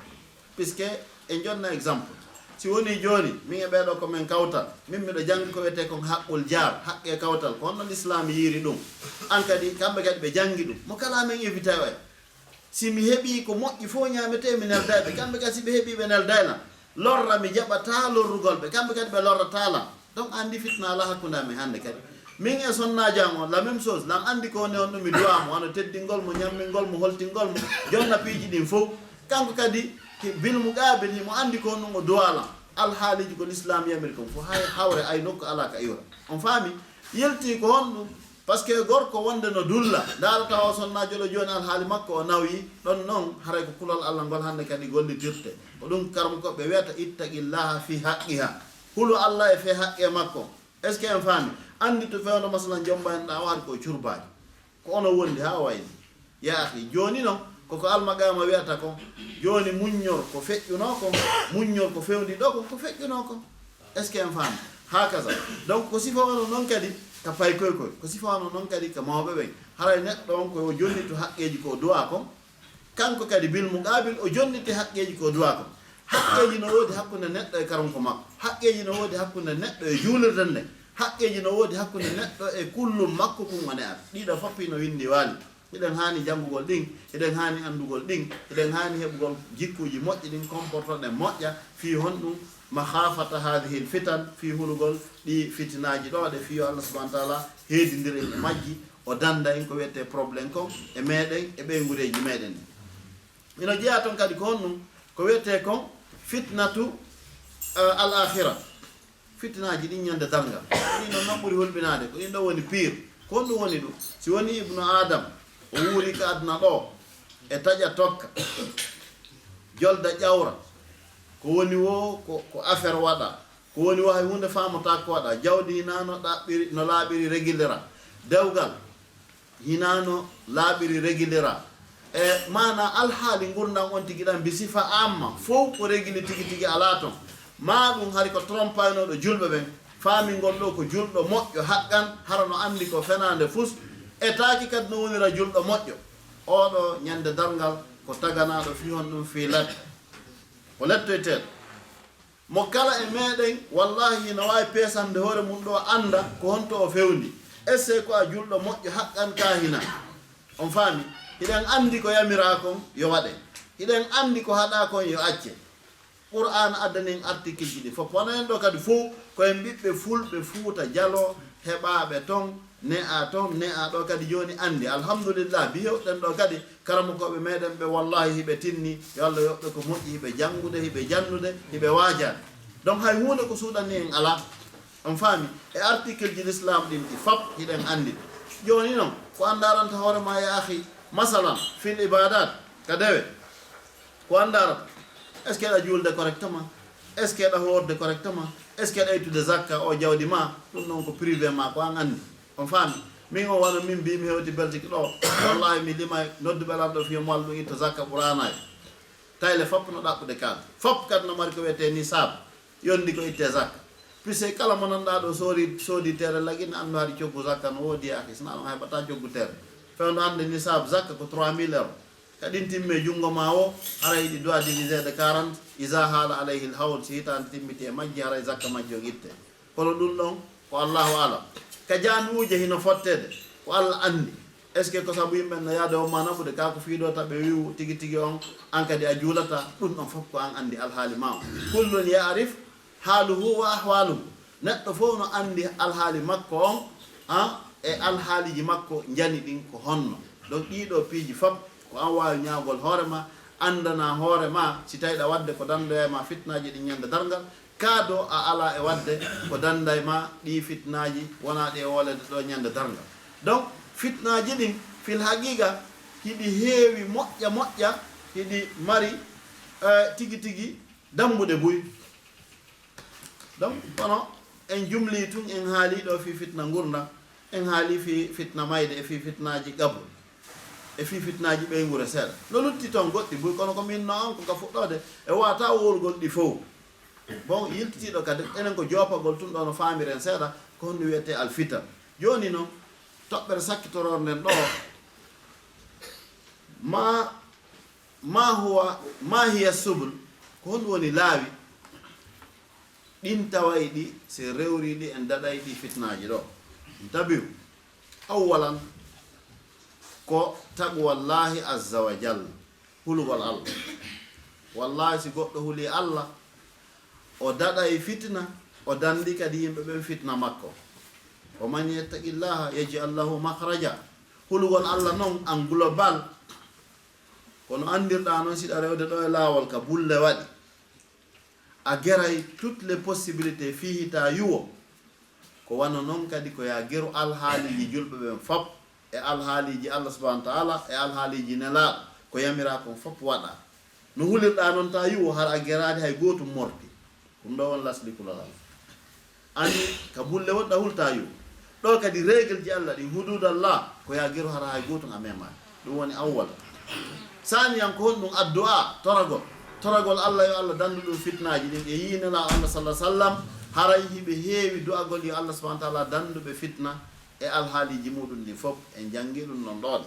Puisque en jonna exemple, si woni joni min e ɓeɗo ko men kawtal, min miɗo jangi ko wiyete kon haqqul jaar, haqqe kawtal, ko honno l'islam yiiri ɗum? An kadi, kamɓe kadi ɓe jangi ɗum. Mo kala men évité oya. Si mi heɓi ko moƴƴi fof ñaamete, mi nelday ɓe. Kamɓe kadi si ɓe heɓi ɓe nelday lan. Lorra mi jaɓata lorrugol ɓe. Kamɓe kadi ɓe lorrata lan. Donc andi fitna ala hakkunde amen hannde kadi. Min e sonnaajo an on, la même chose. Lan andi ko woni on ɗum mi duwa mo, wano teddingol mo, ñammingol mo, holtingol mo, jonna piiji ɗin fof. Kanko kadi, ki bil muqabil, himo andi ko on ɗum o duwa lan. Alhaaliji ko l'islam yamiri kon fof, hay hawre ay nokku ala ka iwra. On faami? Yilti ko honɗum? Parce que gorko wonde no dulla, ndaara tawa o sonnaajo ɗo jooni alhaali makko o nawyi, ɗon non haray ko kulol Allah ngol hannde kadi gollitirte. Ko ɗum karamokooɓe wiyata, "Ittaqillaha fi haqqiha." Hulu Allah e fee haqqe makko. Est-ce que en faami? Anndi to fewndo masalan jomba en ɗa o ari ko curbaaji. Ko ono wondi haa o wayni. Ya akhi, jooni non, koko almaqaama wiyata kon, jooni muññor ko feƴƴunoo kon, muññor ko fewndi ɗo kon, ko feƴƴunoo kon. Est-ce que en faami? Hakaza. Donc, ko sifa wano non kadi ka paykoy koy, ko sifa wano non kadi ka mawɓe ɓen. Haray neɗɗo on ko yo jonnito haqqeeji ko duwa kon, Kanko kadi bil muqabil o jonniti haqqeeji ko duwa ko. Haqqeeji no woodi hakkunde neɗɗo e karonko makko. Haqqeeji no woodi hakkunde neɗɗo e juulirde nden. Haqqeeji no woodi hakkunde neɗɗo e kullum makko kun o ne'ata. Ɗiɗo fof hino winndi waali. Hiɗen haani janngugol ɗin, hiɗen haani anndugol ɗin, hiɗen haani heɓugol jikkuuji moƴƴi ɗin, comportoɗen moƴƴa fii honɗum makhafata hadhihi l fitan, fii hulugol ɗi fitinaaji ɗoo ɗe, fii yo Allah subhanahu wa taala heedindir en e majji, o dannda en ko wiyetee problème kon e meɗen e ɓeyngureeji meɗen ɗin. Ino jeyaa ton kadi ko honɗum ko wiyetee kon fitnatu, eh, al akhira. Fitinaaji ɗin ñande darngal. Ko ɗin ɗon non ɓuri hulɓinaade, ko ɗin ɗon woni pire. Ko honɗum woni ɗum? Si woni Ibnu Adam, o wuuri ka aduna ɗoo, e taƴa tokka, jolda ƴawra, ko woni woo ko, ko affaire waɗa, ko woni woo hay huunde faamotaako ko waɗa, jawdi hinaa no ɗaɓɓiri, no laaɓiri régulera, dewgal hinaa no laaɓiri régulera. E maana alhaali ngurndan on tigi ɗan bi sifa amma, fow ko réguli tigi tigi alaa ton. Maa ɗum hari ko trompaynooɗo julɓe ɓen, faamingol ɗoo ko julɗo moƴƴo haqqan, hara no anndi ko fenaande fus, e taaki kadi no wonira julɗo moƴƴo. Oo ɗoo ñande darngal ko taganaaɗo fii honɗum? Fii let-, ko lettoyteeɗo. Mo kala e meɗen, wallahi, hino waawi peesande hoore mum ɗoo, annda ko honto o fewndi. Est-ce que ko a julɗo moƴƴo haqqan kaa hinaa? On faami? Hiɗen anndi ko yamiraa kon yo waɗe. Hiɗen anndi ko haɗaa kon yo acce. Qur'aana addani en article ji ɗi fof. Kono en ɗoo kadi fof ko en ɓiɓɓe Fulɓe Fuuta Jaloo, heɓaaɓe ton, ne'aa ton, ne'aa ɗoo kadi jooni anndi. Alhamdulillah, bi heewɗen ɗoo kadi, karamokooɓe meɗen ɓe, wallahi, hiɓe tinni, yo Allah yoɓ ɓe ko moƴƴi, hiɓe janngude, hiɓe jannude, hiɓe waajaade. Donc, hay huunde ko suuɗani en alaa. On faami? E article ji l'islam ɗin ɗi fop hiɗen anndi. Jooni non, ko an ndaranta hoore ma, ya akhi, masalan, fil ibadat, ka dewe, ko an ndarata? Est-ce que aɗa juulde correctement? Est-ce que aɗa hoorde correctement? Est-ce que aɗa ittude zakka o jawdi ma? Ɗum non ko privé ma, ko an anndi. On faami? Min on wano min mbii mi hewti Belgique ɗoo. Wallahi mi limay nodduɓe lan ɗoo fii yo mo Allah ɗum itto zakka ɓuraanay. Tayle fop no ɗaɓɓude kaalde. Fop kadi no mari ko wiyetee nisab. Yonndi ko ittee zakka. Puisque kala mo nanɗaa ɗoo soori, soodi teere lagi, ne anndu hari coggu zakka no woodi yaaki. Sinaa ɗum heɓataa coggu teere. Fewndo hannde nisab zakka ko trois mille euros. Ka ɗin timmi e junngo maa woo, haray ɗi doit divisé de quarante, iza hala alayhi l hawl, si hitaande timmiti e majji, haray zakka majji on ittee. Kono ɗum ɗon ko Allahu alam. Ka jaami'uuje hino fotteede, ko Allah anndi. Est-ce que ko sabu yimɓe no yaade on maa naɓude? Kaa ko fii ɗoo ta ɓe wi'u tigi tigi on, an kadi a juulataa? Ɗum ɗon fof ko an anndi alhaali maa on. Kullun ya'rif haaluhu wa ahwaaluhu. Neɗɗo fof no anndi alhaali makko on, ah, e alhaaliiji makko njani ɗin ko honno. Donc ɗii ɗoo piiji fof ko an waawi ñaagol hoore maa, anndana hoore maa, si tawii ɗa waɗde ko danndoya e maa fitnaaji ɗin ñande darngal, kaa ɗoo a alaa e waɗde ko dannday maa ɗii fitnaaji, wonaa ɗi e wooleede ɗoo ñande darngal. Donc, fitnaaji ɗin, fil haqiqa, hiɗi heewi moƴƴa moƴƴa, hiɗi mari, eh, tigi tigi dammbuɗe buy. Donc, kono en jumlii tun, en haalii ɗoo fii fitna ngurndan, en haalii fii fitna mayde, e fii fitnaaji qabru, e fii fitnaaji ɓeynguure seeɗa. No lutti ton goɗɗi buy, kono ko min no an ko ka fuɗɗoode, e waawataa wowlugol ɗi fow. Bon, yiltitiiɗo kadi, enen ko joopagol tun ɗoo no faamiren seeɗa, ko honno wiyetee alfitan. Jooni non, toɓɓere sakkitoroore nden ɗoo, ma, ma huwa, ma hiya subul, ko honɗum woni laawi ɗin tawayɗi, si en rewrii ɗi, en daɗay ɗi fitnaaji ɗoo? Intabihu. Awwalan, ko taqwallahi azza wa jalla, hulugol Allah. Wallahi, si goɗɗo hulii Allah, o daɗay fitna, o danndi kadi yimɓe ɓen fitna makko. Wa man yattaqillaha yaj'al lahu makhraja. Hulugol Allah non, en global, kono anndirɗaa non, si ɗa rewde ɗoo e laawol ka bulle waɗi, a geray toutes les possibilités fii hita yuwo. Ko wano non kadi ko yaa geru alhaaliiji julɓe ɓen fop, e alhaaliiji Allah subhanahu wa ta'ala, e alhaaliiji Nelaaɗo, ko yamiraa kon fop waɗa. No hulirɗaa non ta yuwo, hara a geraade hay gootum morti. Ɗum ɗoo won lasli kulol Allah. Ani ka bulle woɗɗa hulta yuwo. Ɗoo kadi règle ji Allah ɗin, hudud Allah, ko yaa geru hara hay gootum a memaade. Ɗum woni awwal. Saaniyan ko honɗum? Addu'a, toragol. Toragol Allah yo Allah danndu ɗum fitnaaji ɗin. E yi'ii Nelaaɗo Allah sallallahu alaihi wasallam, haray hiɓe heewi du'agol yo Allah subhanahu wa ta'ala danndu ɓe fitna e alhaaliiji muɗum ɗin fof. En janngi ɗum non ɗoon.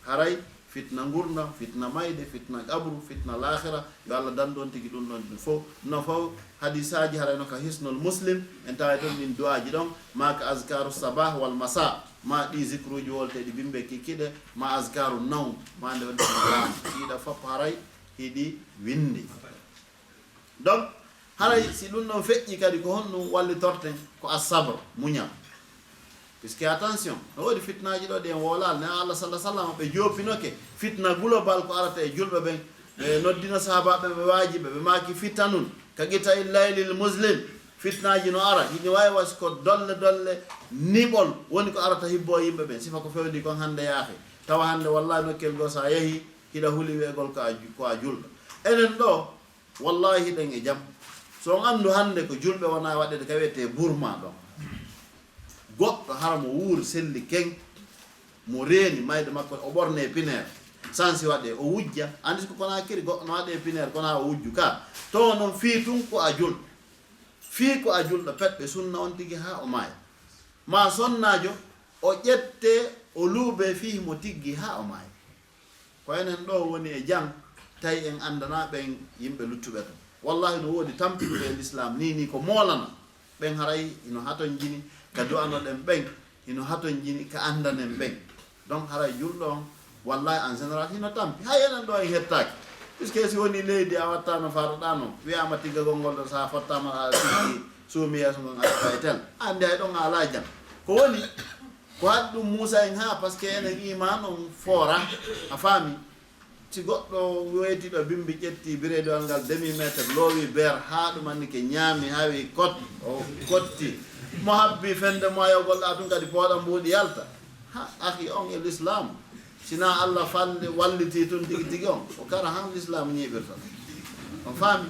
Haray Fitna ngurndan, fitna mayde, fitna qabru, fitna laakhira. Yo Allah dandu on tigi ɗum ɗon ɗum fof. No fof hadisaaji haray no ka Hisnul Muslim, en tawa toon ɗin du'aaji ɗon, ma ka azkaru sabah wal masa, ma ɗi zikruuji wolteeɗi bimbi kikiɗe, ma azkaru nawm, ma nde wonde ɗiɗa fof haray hiɗi winndi. Donc, haray si ɗum ɗon feƴƴi kadi, ko honɗum wallitorten? Ko as-sabr, muñal. Puisque attention, no woodi fitnaaji ɗo ɗi en wowlaali. Nelaɗo Allah sallallahu alaihi wasallam, ɓe joppinoke fitna global ko arata e julɓe ɓen. Ɓe noddino sahaabaaɓe ɓe waajiɓe, ɓe maaki: "Fitanun ka qita'il laylil muslim." Fitnaaji no ara, hino waawi was ko dolle dolle niɓol woni ko arata hibbo yimɓe ɓen. Sifa ko fewndi kon hannde yaake. Tawa hannde wallahi nokkel goo so a yehi, hiɗa huli wi'egol ko a ju-, ko a julɗo. Enen ɗo, wallahi, hiɗen e jam. So on anndu hannde ko julɓe wona waɗede ka wiyetee Burma ɗon. Goɗɗo hara mo wuuri selli ken, mo reeni mayde makko, o ɓorne pineer. Sansi waɗe, o wujja. Anndi ko Konaakiri goɗɗo no waɗe pineer, kono o wujju ka. To non fii tun ko a julɗo. Fii ko a julɗo pet, ɓe sunna on tigi haa o maaya. Ma sonnaajo, o ƴette, o luube fii mo tiggi haa o maaya. Ko enen ɗo woni e jam, tawi en anndanaa ɓen yimɓe luttuɓe ton. Wallahi, no woodi tampiɗuɓe e Lislaam, ni, ni ko moolana. Ɓen haray hino hatonjini ka du'anoɗen ɓen, hino hatonjini ka anndanen ɓen. Donc, haray julɗo on, wallahi, en général, hino tampi. Hay enen ɗo en hettaaki. Puisque si woni leydi a wattaano faaroɗaa non, wi'aama tiggagol ngol ɗo, so a fottaama a sikki suumi yeeso ngon a heɓay tel. Anndi hay ɗon a alaa jam. Ko woni, ko haɗi ɗum Muusa en haa, parce que enen iman on foora, a faami? Si goɗɗo weeti ɗo bimbi, ƴetti bireediwal ngal demi meter, loowi beer haa ɗum anndi ke ñaami, hawi kot, o kotti. Mo habbi fende mo ayogol ɗa tun kadi pooɗa mbuuɗi yalta. Ha, akhi, on e Lislaam. Sina Allah falle, walliti tun tigi tigi on. Ko kara han Lislaam ñiiɓirta. On faami?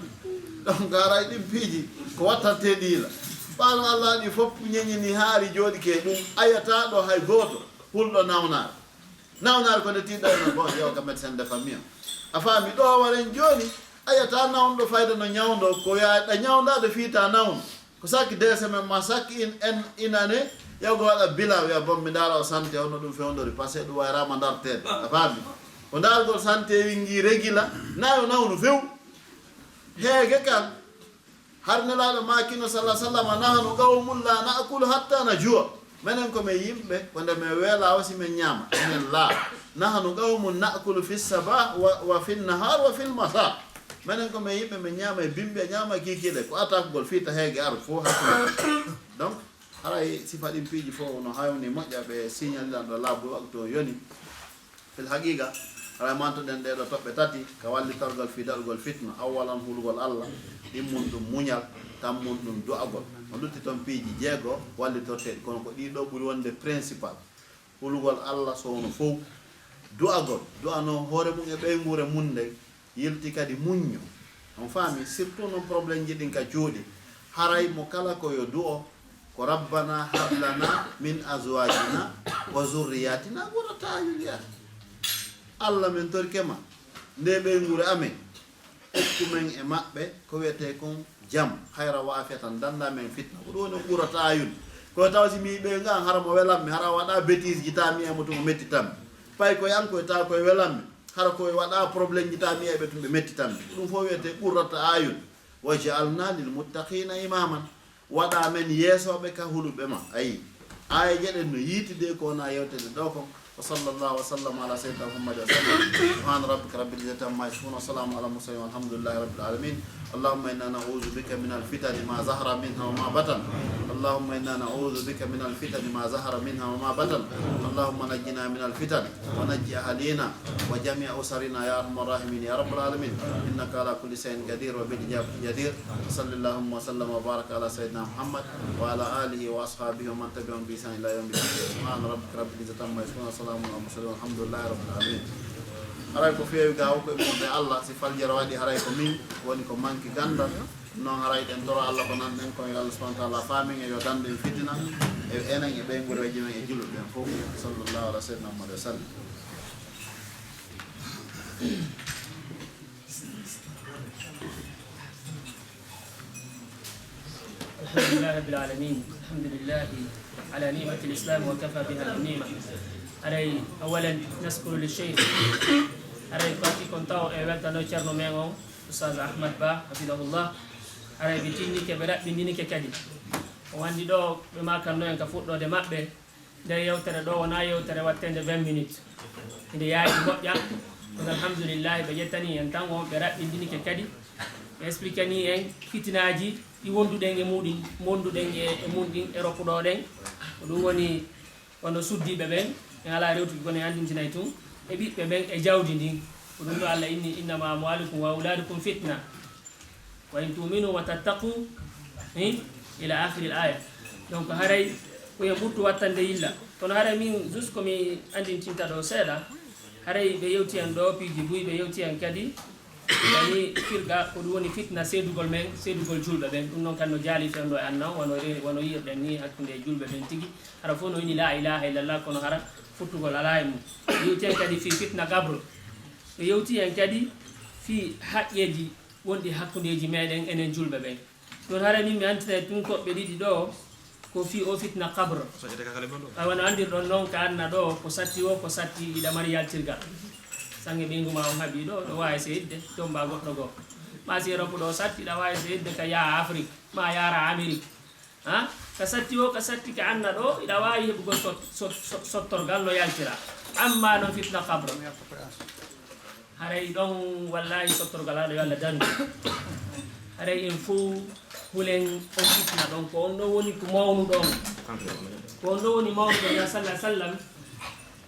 Donc, haray ɗin piiji, ko wattanteeɗi la. Ɓaano Allah ɗi fof ñeñini haari jooɗi ke ɗum. Ayata ɗo hay gooto, hulɗo nawnaare. Nawnaare ko nde tiiɗɗa no bon, yewa ka médecin de famille on. A faami? Ɗo waren jooni, ayata nawnuɗo fayda no ñawndo, ko yaɗa ñawndaade fiita nawnu. Ko sakki deux semaines ma sakki in, en, une année, yago waɗa bilan, wiya, bon, mi ndaara o santé, hono ɗum fewndori, parce que ɗum wayraama ndarteede. A faami? Ko ndaargol santé wingi regila, nayo nawnu few. Heege kan, har Nelaaɗo maakino, sallallahu alaihi wasallam, "Nahnu qawmun la na'kulu hatta najua." Menen ko men yimɓe, ko nde men weelaa o si men ñaama, men laa. "Nahnu qawmun na'kulu fi sabah wa, wa fi nahar wa fil masa." Menen ko men yimɓe, men ñaama e bimbi, ñaama e kiikiiɗe, ko atakugol fiita heege ar fof hakkunde. Donc, haray sifa ɗin piiji fof no hawni moƴƴa ɓe signalilan ɗo laabu waktu o yoni. Fil haqiqa, haray mantoɗen ɗee ɗoo toɓɓe tati ka wallitorgal fii daɗugol fitna. Awwalan, hulugol Allah, ɗimmun ɗum muñal, tammun ɗum du'agol. No lutti ton piiji jeego wallitorteeɗi, kono ko ɗii ɗoo ɓuri wonde principal. Hulugol Allah sowno fow. Du'agol, du'anoo hoore mum e ɓeynguure mum nden, yilti kadi muñño. On faami, surtout non problème ji ɗin ka cuuɗi. Haray mo kala ko yo du'o, ko: "Rabbana hab lana min azwajina wa zurriyatina qurrata a'yun." Allah, men torike ma, nde ɓeynguure amen, okku men e maɓɓe ko wiyetee kon jam, hayra wa afiya, tan danda men fitna. Ko ɗum woni qurrata a'yun. Ko tawa si mi ɓe ngan hara mo welammi, hara waɗa bêtise ji, ta mi e mo tun o mettitammi. Pay koye an koye tawa koye welammi, hara koye waɗa problème ji, ta mi e ɓe tun ɓe mettitammi. Ko ɗum fof wiyetee qurrata a'yun. "Waj'alna lil muttaqina imaman." Waɗa men yeesooɓe ka huluɓe ma. Ayi, aayeeje ɗen no yiitide ko wona yewtede ɗo kon. Wa sallallahu wa sallam ala sayyidina Muhammad wa sallam. Subhana rabbika rabbil izzati amma yasifun, wa salamun ala mursalin, walhamdulillahi rabbil alamin. اللهم إنا نعوذ بك من الفتن ما ظهر منها وما بطن. اللهم إنا نعوذ بك من الفتن ما ظهر منها وما بطن. اللهم نجنا من الفتن ونج أهلينا وجميع أسرنا يا أرحم الراحمين يا رب العالمين. إنك على كل شيء قدير وبالإجابة جدير. وصل اللهم وسلم وبارك على سيدنا محمد وعلى آله وأصحابه ومن تبعهم بإحسان إلى يوم الدين. سبحان ربك رب العزة عما يصفون، وسلام على المرسلين، والحمد لله رب العالمين. Haray ko feewi ga o ko e mum ɓe Allah, si faljere waɗi, haray ko min woni ko manki gandal. Non haray ɗen toro Allah ko nan ɗen kon, yo Allah subhanahu wa ta'ala faamin e yo dandu en fitina, e enen e ɓeynguureeji men e julɓe ɓen fof. Sallallahu ala sayyidina Muhammad wa sallam. الحمد لله رب العالمين. الحمد لله على نعمة الإسلام وكفى بها نعمة. Haray awalan naskuru li cheikh. Haray ko adii kon taw e weltano ceerno men on, Oustaz Ahmad Ba, hafidahullah. Haray ɓe tinnike, ɓe raɓɓindinike kadi. O wandi ɗo, ɓe makanno en ka fuɗɗoode maɓɓe. Nde yewtere ɗo wonaa yewtere wattende vingt minutes. Nde yaaji moƴƴa. Kono alhamdulillahi, ɓe ƴettani en tan on, ɓe raɓɓindinike kadi. Ɓe expliquani en fitinaaji ɗi wonduɗen e muɗin, wonduɗen e, e mun ɗin, e rokkuɗo ɗen. Ko ɗum woni wano suddiiɓe ɓen, en alaa rewtuki kono en andintinay tun, e ɓiɓɓe ɓen e jawdi ndin. Ko ɗum ɗo Allah inni, "Innama amwalukum wa auladukum fitna. Wa in tu'minu wa tattaqu," hin, ila akhiril aya. Donc, haray ko en ɓurtu wattande yilla. Kono haray min, juste ko mi andintinta ɗo seeɗa, haray ɓe yewti en ɗo piiji buy, ɓe yewti en kadi yani firga ko ɗum woni fitna seedugol men, seedugol julɓe ɓen. Ɗum noon kan no jaali fewndo e annan, wano re-, wano yirɗen ni hakkunde e julɓe ɓen tigi. Hara fof no wini la ilaha illallah, kono hara futtugol alaa e mum. Yewti en kadi fii fitna qabru. Ɓe yewti en kadi fii haqqeeji wonɗi hakkundeeji meɗen enen julɓe ɓen. Ɗum hara min mi antinay tun koɓɓe ɗiɗi ɗo, ko fii o fitna qabru. Ay, wano andirɗon noon ka anna ɗo, ko satti o, ko satti iɗa mari yaltirgal. Sange ɓeyngu ma on haɓi ɗo, ɗo waawi seedde, tomba goɗɗo goo. Ma si Europe ɗo satti, iɗa waawi seedde ka yaa Afrique, ma yaara Amérique. Ha? Ka satti o, ka satti ka anna ɗo, iɗa waawi heɓugol sot-, sot-, sot-, sottorgal no yaltira. Amma noon fitna qabru. Haray ɗon, wallahi, sottorgal aɗo yo Allah dandu. Haray en fof hulen on fitna ɗon. Ko on ɗo woni ko mawnuɗo on. Ko on ɗo woni mawnuɗo on, ya sallallahu alaihi wasallam.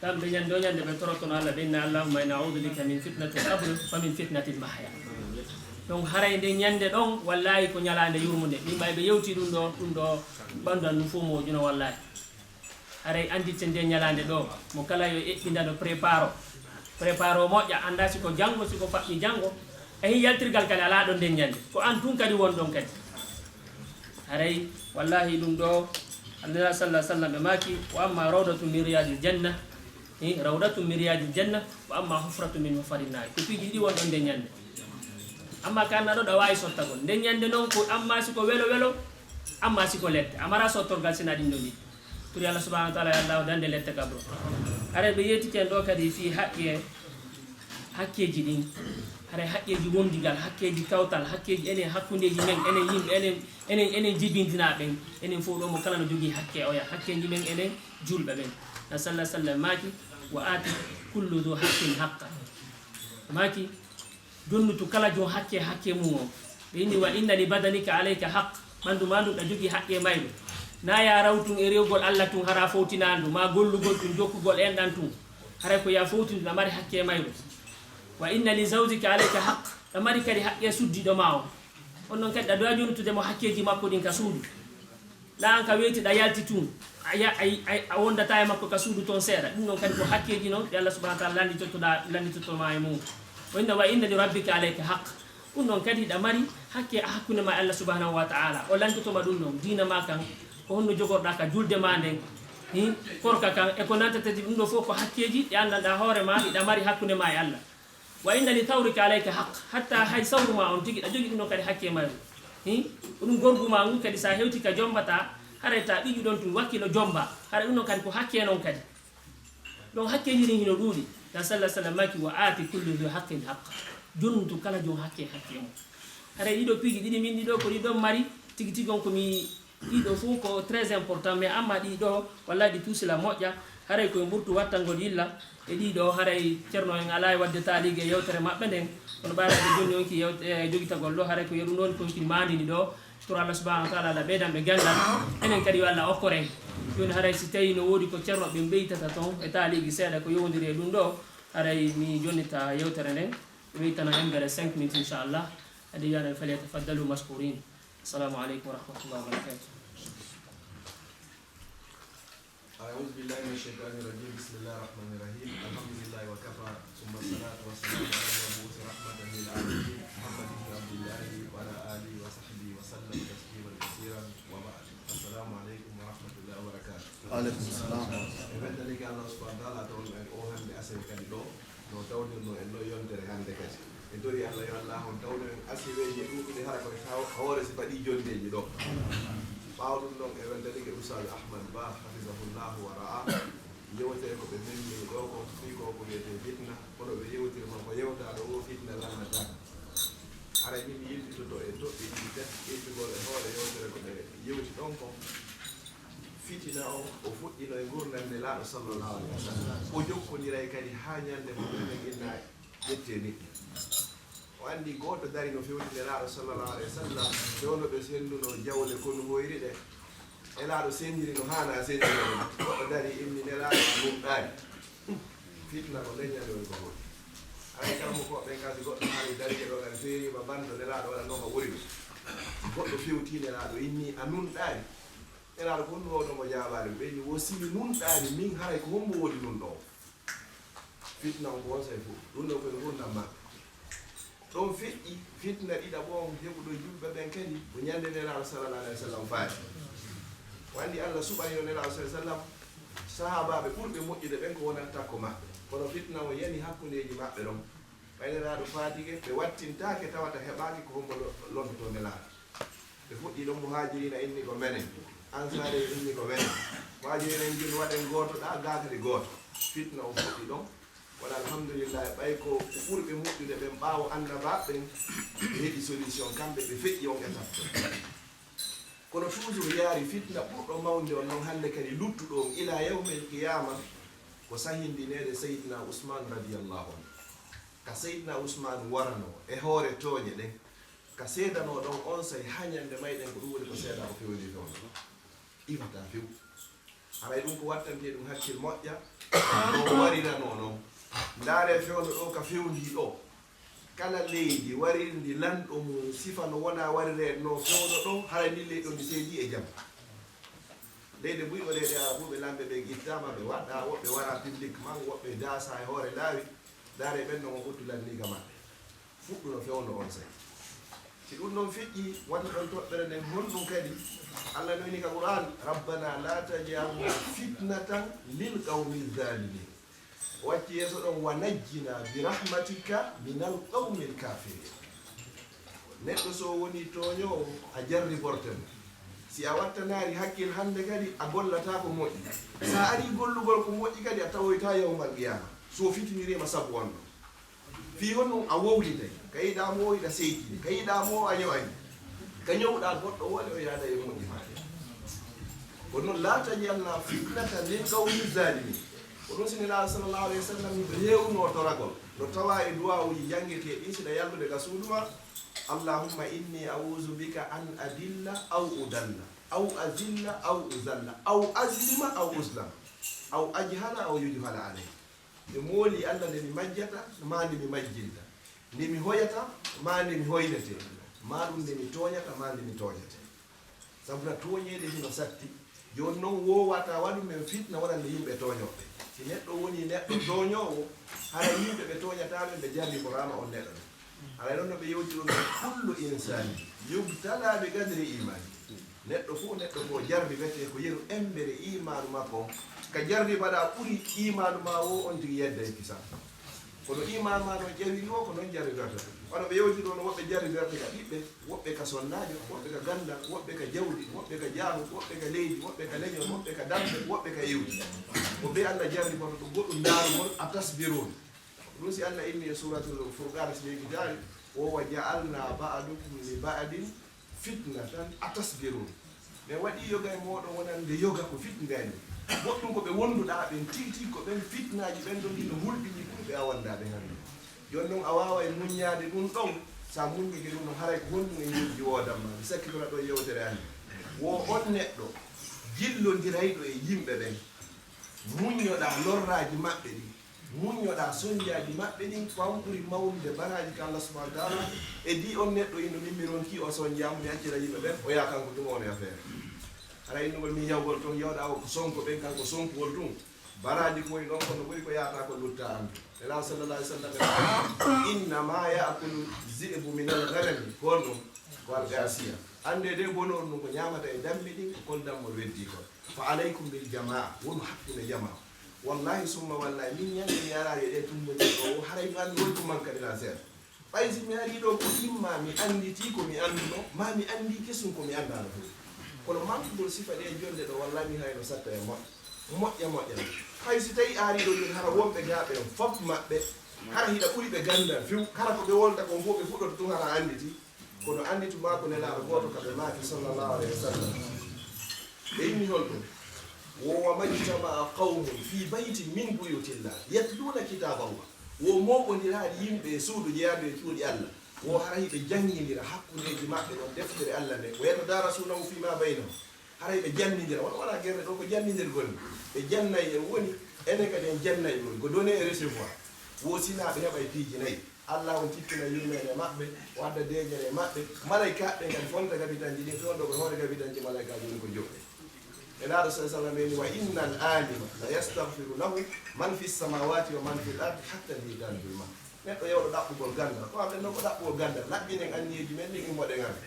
Kamɓe ñande o ñande ɓe torotono Allah, ɓe inna, "Allahumma inna a'udhu bika min fitnatil qabri wa min fitnatil mahya." Donc, haray nde ñande ɗon, wallahi, ko ñalaande yurmunde. Min ɓay ɓe yewti ɗum ɗo, ɗum ɗo ɓandu an ɗum fof mo juno, wallahi. Haray andirten nde ñalaande ɗo, mo kala yo eɓɓindano préparo. Préparo moƴƴa, annda si ko janngo, si ko faɓɓi janngo. E hin yaltirgal kadi alaa ɗon nden ñande. Ko an tun kadi won ɗon kadi. Haray, wallahi, ɗum ɗo, Annabi sallallahu alaihi wasallam ɓe maaki, "Wa amma rawdatun min riyadil janna, eh, rawdatun min riyadil janna, wa amma hufratun min hufarin nar." Ko piiji ɗiɗi won ɗon nden ñande. Amma ka anna ɗo, ɗa waawi sottagol. Nden ñande noon ko, amma si ko welo welo, amma si ko lette. A mara sottorgal sina ɗin ɗon ɗiɗi. Turi Allah subhanahu wa ta'ala, ya Allah, dande lette kabro. Haray ɓe yeetike en ɗo kadi fii haqqe, hakkeeji ɗin. Haray haqqeeji wondigal, hakkeeji kawtal, hakkeeji enen hakkundeeji men, enen yimɓe, enen, enen, enen jibintinaaɓe ɓen. Enen fof ɗo mo kala no jogii hakke oya, hakkeeji men enen julɓe ɓen. Na sallallahu alaihi wasallam maaki, "Wa aati kullu dhu haqqin haqqa." Maaki, Jonnutu kala jon hakke, hakke mum o. Ɓe inni, "Wa inna li badanika alayka haqq." Ɓanndu maa ndun ɗa jogii haqqe mayru. Na ya raw tun e rewgol Allah tun hara fowtinaandu, ma gollugol tun, jokkugol enɗan tun. Haray ko ya fowtindu, ɗa mari hakke mayru. "Wa inna li zawjika alayka haqq." Ɗa mari kadi haqqe suddiiɗo ma o. On non kadi ɗa doya jonnutude mo hakkeeji makko ɗin ka suudu. Na an ka weeti ɗa yalti tun, a ya-, a, a, a wondata e makko ka suudu ton seeɗa. Ɗum non kadi ko hakkeeji non ɗi Allah subhanahu wa ta'ala lannditottoɗa, lannditotto ma e mum. Wa inna, wa inna li rabbika alayka haqq. Ɗum non kadi ɗa mari hakke hakkunde ma e Allah subhanahu wa ta'ala. O lannditoto ma ɗum non, diina ma kan, ko honno jogorɗa ka julde ma nden, hi, korka kan, e ko nantata ɗum ɗo fof ko hakkeeji ɗi anndanɗa hoore ma, ɗi ɗa mari hakkunde ma e Allah. Wa inna li thawrika alayka haqq, hatta hay sawru ma on tigi, ɗa jogi ɗum ɗon kadi hakke mayru. Hi? Ko ɗum gorgu ma ngu kadi, sa hewti ka jombata, haray ta ɓiƴu ɗon tun wakkilo jomba, haray ɗum ɗon kadi ko hakke non kadi. Ɗon hakkeeji ɗin hino ɗuuɗi. Ya sallallahu alaihi wasallam maki, "Wa aati kulli dhi haqqin haqqa." Jonnutu kala jon hakke, hakke mum. Haray ɗiɗo piiji ɗiɗi min ɗiɗo ko ɗi ɗon mari, tigi tigi on ko mi Ɗiɗo fof ko très important, mais amma ɗiɗo, wallahi, ɗi tuusila moƴƴa. Haray koye mburtu wattangol yilla e ɗiɗo, haray ceerno en alaa e waɗde taaliige e yewtere maɓɓe nden. Kono ɓaaraade jooni on ki yewte-, eh, jogitagol ɗo, haray ko yeru noon kon kin maandini ɗo. Toro Allah subhanahu wa ta'ala, Allah ɓeydan ɓe ganndal. Enen kadi yo Allah okkor en. Jooni haray si tawi no woodi ko ceerno ɓe ɓeytata toon e taaliigi seeɗa ko yowondiri e ɗum ɗo, haray mi jonnita yewtere nden. Mi wiytana yembere cinq minutes, inchallah. Hadi wiyaɗen, falyatafaddalu mashkurin. السلام عليكم ورحمة الله وبركاته. أعوذ بالله من الشيطان الرجيم. بسم الله الرحمن الرحيم. الحمد لله وكفى، ثم الصلاة والسلام على المبعوث رحمة للعالمين، محمد بن عبد الله وعلى آله وصحبه وسلم تسليما كثيرا، وبعد. السلام عليكم ورحمة الله وبركاته. Aleykum salam. E weltanike Allah subhanahu wa ta'ala, tawnoo en oo hannde aset kadi ɗo, no tawnirnoo en ɗo yontere hannde kadi. En torii Allah yo Allah on tawnu en aseweeji ɗuuɗuɗi, hara koye taw-, hoore si baɗii jonndeeji ɗo. Ɓaawo ɗum ɗon, en weltanike Ustaaz Ahmad Ba, hafizahullahu wa ra'ah. Yewtere ko ɓe memmi ɗo ko fii ko ko wiyetee fitna, kono ɓe yewtirma ko yewtaa ɗo o fitna lannataake. Haray min mi yiltitoto e toɓɓe ɗiɗi tati ƴettugol e hoore yewtere ko ɓe yewti ɗon kon. Fitina on o fuɗɗino e ngurndan Nelaaɗo sallallahu alaihi wasallam. O jokkondiray kadi haa ñande mo minen inna ƴettee niɗɗi. O anndi gooto dari no fewti Nelaaɗo sallallahu alaihi wasallam, fewndo ɓe sennduno jawle konu hoyri ɗe. Nelaaɗo senndiri no haana senndiri ɗum. Goɗɗo dari inni Nelaaɗo a nunɗaani. Fitna ko leññande woni ko hooti. Haray kala mo ko ɓen kasi goɗɗo haali dari e ɗo kadi feeriima banndo Nelaaɗo waɗa nooma wori ɗum. Goɗɗo fewti Nelaaɗo inni a nunɗaani. Nelaaɗo ko honɗum wowno mo jaabaade? Ɓe inni wo si mi nunɗaani min haray ko hombo woni nunɗo o? Fitna on ko on sey fuɗɗi. Ɗum ɗo koye ngurndan maɓɓe. Ɗon feƴƴi fitna ɗiɗaɓo on heɓuɗo julɓe ɓen kadi ko ñande Nelaaɗo sallallahu alaihi wasallam faati. O anndi Allah suɓanino Nelaaɗo sallallahu alaihi wasallam sahaabaaɓe ɓurɓe moƴƴude ɓen ko wonata takko maɓɓe. Kono fitna on yani hakkundeeji maɓɓe ɗon. Ɓay Nelaaɗo faatike, ɓe wattintaake tawata heɓaaki ko hombo lo-, lontoto Nelaaɗo. Ɓe fuɗɗi ɗon, Muhaajiriina inni ko menen, Ansaari inni ko menen. Muhaajiriina en joni waɗen gooto ɗa, gaa kadi gooto. Fitna on fuɗɗi ɗon. Kono alhamdulillahi, ɓay ko ɓurɓe moƴƴude ɓen ɓaawo annabaaɓe ɓen, ɓe heɓi solution, kamɓe ɓe feƴƴi on étape. Kono toujours yaari fitna ɓurɗo mawnde on non hannde kadi luttuɗo on ila yawmil qiyaama, ko sahindineede Seydina Usmaan radiyallahu anhu. Ka Seydina Usmaan warano e hoore tooñe ɗen, ka seedanoo ɗon on sey haa ñande mayɗen ko ɗum woni ko seedaa ko fewndi fewndo. Iwata few. Haray ɗum ko wattantee ɗum hakkil moƴƴa, no wariranoo non. Ndaaree fewndo ɗo ka fewndii ɗo. Kala leydi warirndi lanɗo mum sifa no wonaa warireede no fewndo ɗon, haray ndin leydi on ndi seedii e jam. Leyɗe buy o leyɗe Arabuɓe lamɓe ɓen ittaama, ɓe waɗaa, woɓɓe waraa publiquement, woɓɓe daasaa e hoore laawi, ndaaree ɓen no on ɓuttu lanniiga maɓɓe. Fuɗɗuno fewndo on sey. Si ɗum ɗon feƴƴi, wata ɗon toɓɓere nden honɗum kadi? Allah no inni ka Qur'an, "Rabbana la taj'alna fitnatan lil qawmi zalimin." O wacci yeeso ɗon, "Wa najjina bi rahmatika minal qawmil kafirin." Neɗɗo so woni tooñoowo, a jarriborte mo. Si a wattanaari hakkil hannde kadi, a gollataa ko moƴƴi. Sa arii gollugol ko moƴƴi kadi, a tawoytaa yawmal qiyaama. So fitiniriima sabu on ɗon. Fii honɗum a wowlitay? Ka yiɗaa mo o yiɗa seytini. Ka yiɗaa mo o a ño'ay. Ka ñowɗaa goɗɗo wole o yaada e moƴƴi maɗa. Ko non, "La taj'alna fitnatan lil qawmi zalimin." Ko ɗum si Nelaaɗo sallallahu alaihi wasallam no heewno toragol. No tawaa e duwaawuji janngetee ɗin siɗa yallude ka suudu ma. "Allahumma inni a'udhu bika an adilla aw udalla, aw azilla aw uzalla, aw azlima aw uzlama, aw ajhala aw yujhala alayya." Ɓe mooli Alla nde mi majjata, maa nde mi majjinta, nde mi hoyata, maa nde mi hoynetee, maa ɗum nde mi tooñata, maa nde mi tooñetee. Sabu na tooñeede hino satti, jooni non woowata waɗu men fitna wonande yimɓe tooñooɓe. Si neɗɗo woni neɗɗo tooñoowo, hara yimɓe ɓe tooñataa ɓe, ɓe jarriboraama on neɗɗo ɗum. Haray ɗon no ɓe yewti ɗum, "Kullu insani yubtala bi qadri imani." Neɗɗo fof, neɗɗo ko jarribetee ko yeru embere imaanu makko on. Ka jarribaɗaa ɓuri imaanu ma o, on tigi yedda e kisan. Kono imaanu ma no ƴawiri o, ko non jarribata. Wano ɓe yewti ɗon, woɓɓe jarriberte ka ɓiɓɓe, woɓɓe ka sonnaajo, woɓɓe ka ganndal, woɓɓe ka jawdi, woɓɓe ka jaahu, woɓɓe ka leydi, woɓɓe ka leñol, woɓɓe ka darnde, woɓɓe ka iwdi. Ko ɓe Alla jarriboto ɗum goɗɗum ndaarugol, a tasbirun. Ɗum si Alla inni e Suuratul Furqaan, si yejjitaali, "Wa ja'alna ba'dakum li ba'din fitnatan atasbirun." Men waɗii yoga e mooɗon wonande yoga ko fitndeende. Goɗɗum ko ɓe wonduɗaa ɓen, tigi tigi ko ɓen fitnaaji ɓen ɗon ɗi no hulɓini ɓurɓe a wondaa ɓen hannde. Jooni non a waaway muññaade ɗum ɗon, sa muññike ɗum ɗon haray ko honɗum e ñiiɓdi woodan ma. Mi sakkitora ɗo yewtere amen. Wo on neɗɗo jillondirayɗo e yimɓe ɓen, muññoɗaa lorraaji maɓɓe ɗin. Muññoɗaa sonjaaji maɓɓe ɗin, ko an ɓuri mawnude baraaji ka Allah subhanahu wa taala. E di on neɗɗo ino min mi ronki o sonjaamu, mi accira yimɓe ɓen, o yaa kanko tuma on e affaire. Hara innugol min yawgol toon, yawɗa o ko sonko ɓen, kanko sonkuwol tun. Baraaji ko woni ɗon, kono ɓuri ko yaata ko lutta an. Nela sallallahu alaihi wasallam, "Innama ya'kulu zi'bu min al-ghanami." Ko honɗum? Ko al-qasiya. Annde de bono on ɗum ko ñaamata e dammi ɗin, ko kol dammol weddi kon. Fa alaykum bil jamaa, wonu hakkunde jamaa. Wallahi summa wallahi, min ñande mi araari e ɗee tumboji ɗo, haray mi anndi won ɗum man kadi na seeɗa. Ɓay si mi arii ɗo ko imma mi annditi ko mi annduno, ma mi anndi kesum ko mi anndaano fof. Kono mankugol sifa ɗee jonde ɗo, wallahi mi hayno satta e moƴƴo. Moƴƴa moƴƴa. Hay si tawi aariiɗo jooni hara wonɓe gaaɓe on fof maɓɓe, hara hiɗa ɓuri ɓe ganndal few, hara ko ɓe wolta kon fof ɓe fuɗɗoto tun hara annditi. Kono annditu maa ko nelaaɗo gooto ka ɓe maaki sallallahu alayhi wa sallam. Ɓe inni hol ɗum? Wo wa majtama'a qawmun fi baytin min buyutillah yatluuna kitaballah. Wo mooɓondiraaɗi yimɓe e suudu jeyaandu e cuuɗi Allah. Wo hara hiɓe janngindira hakkundeeji maɓɓe ɗon deftere Allah nde. Wo yatadarasuunahu fima baynahum. Haray ɓe janndindira, wona wona gerde ɗo ko janndidirgol ni. Ɓe jannay en woni, enen kadi en jannay ɓe woni, ko donner et recevoir. Wo sinaa ɓe heɓay piiji nayi. Allah on tippina yurmeende maɓɓe, o adda deeƴere e maɓɓe, malaykaaɓe ɓen kadi fonta gabitanji ɗin, fewndo ko hoore gabitanji malaykaaji woni ko joɓɓe. E laaɗo sa sallam ɓe ni, wa innal alima la yastahfiru lahu man fi samawati wa man fil ardi hatta al hitanu fil ma. Neɗɗo yewɗo ɗaɓɓugol ganndal, ko amen noon ko ɗaɓɓugol ganndal, laɓɓinen anniyeeji men ɗin, immoɗen amen.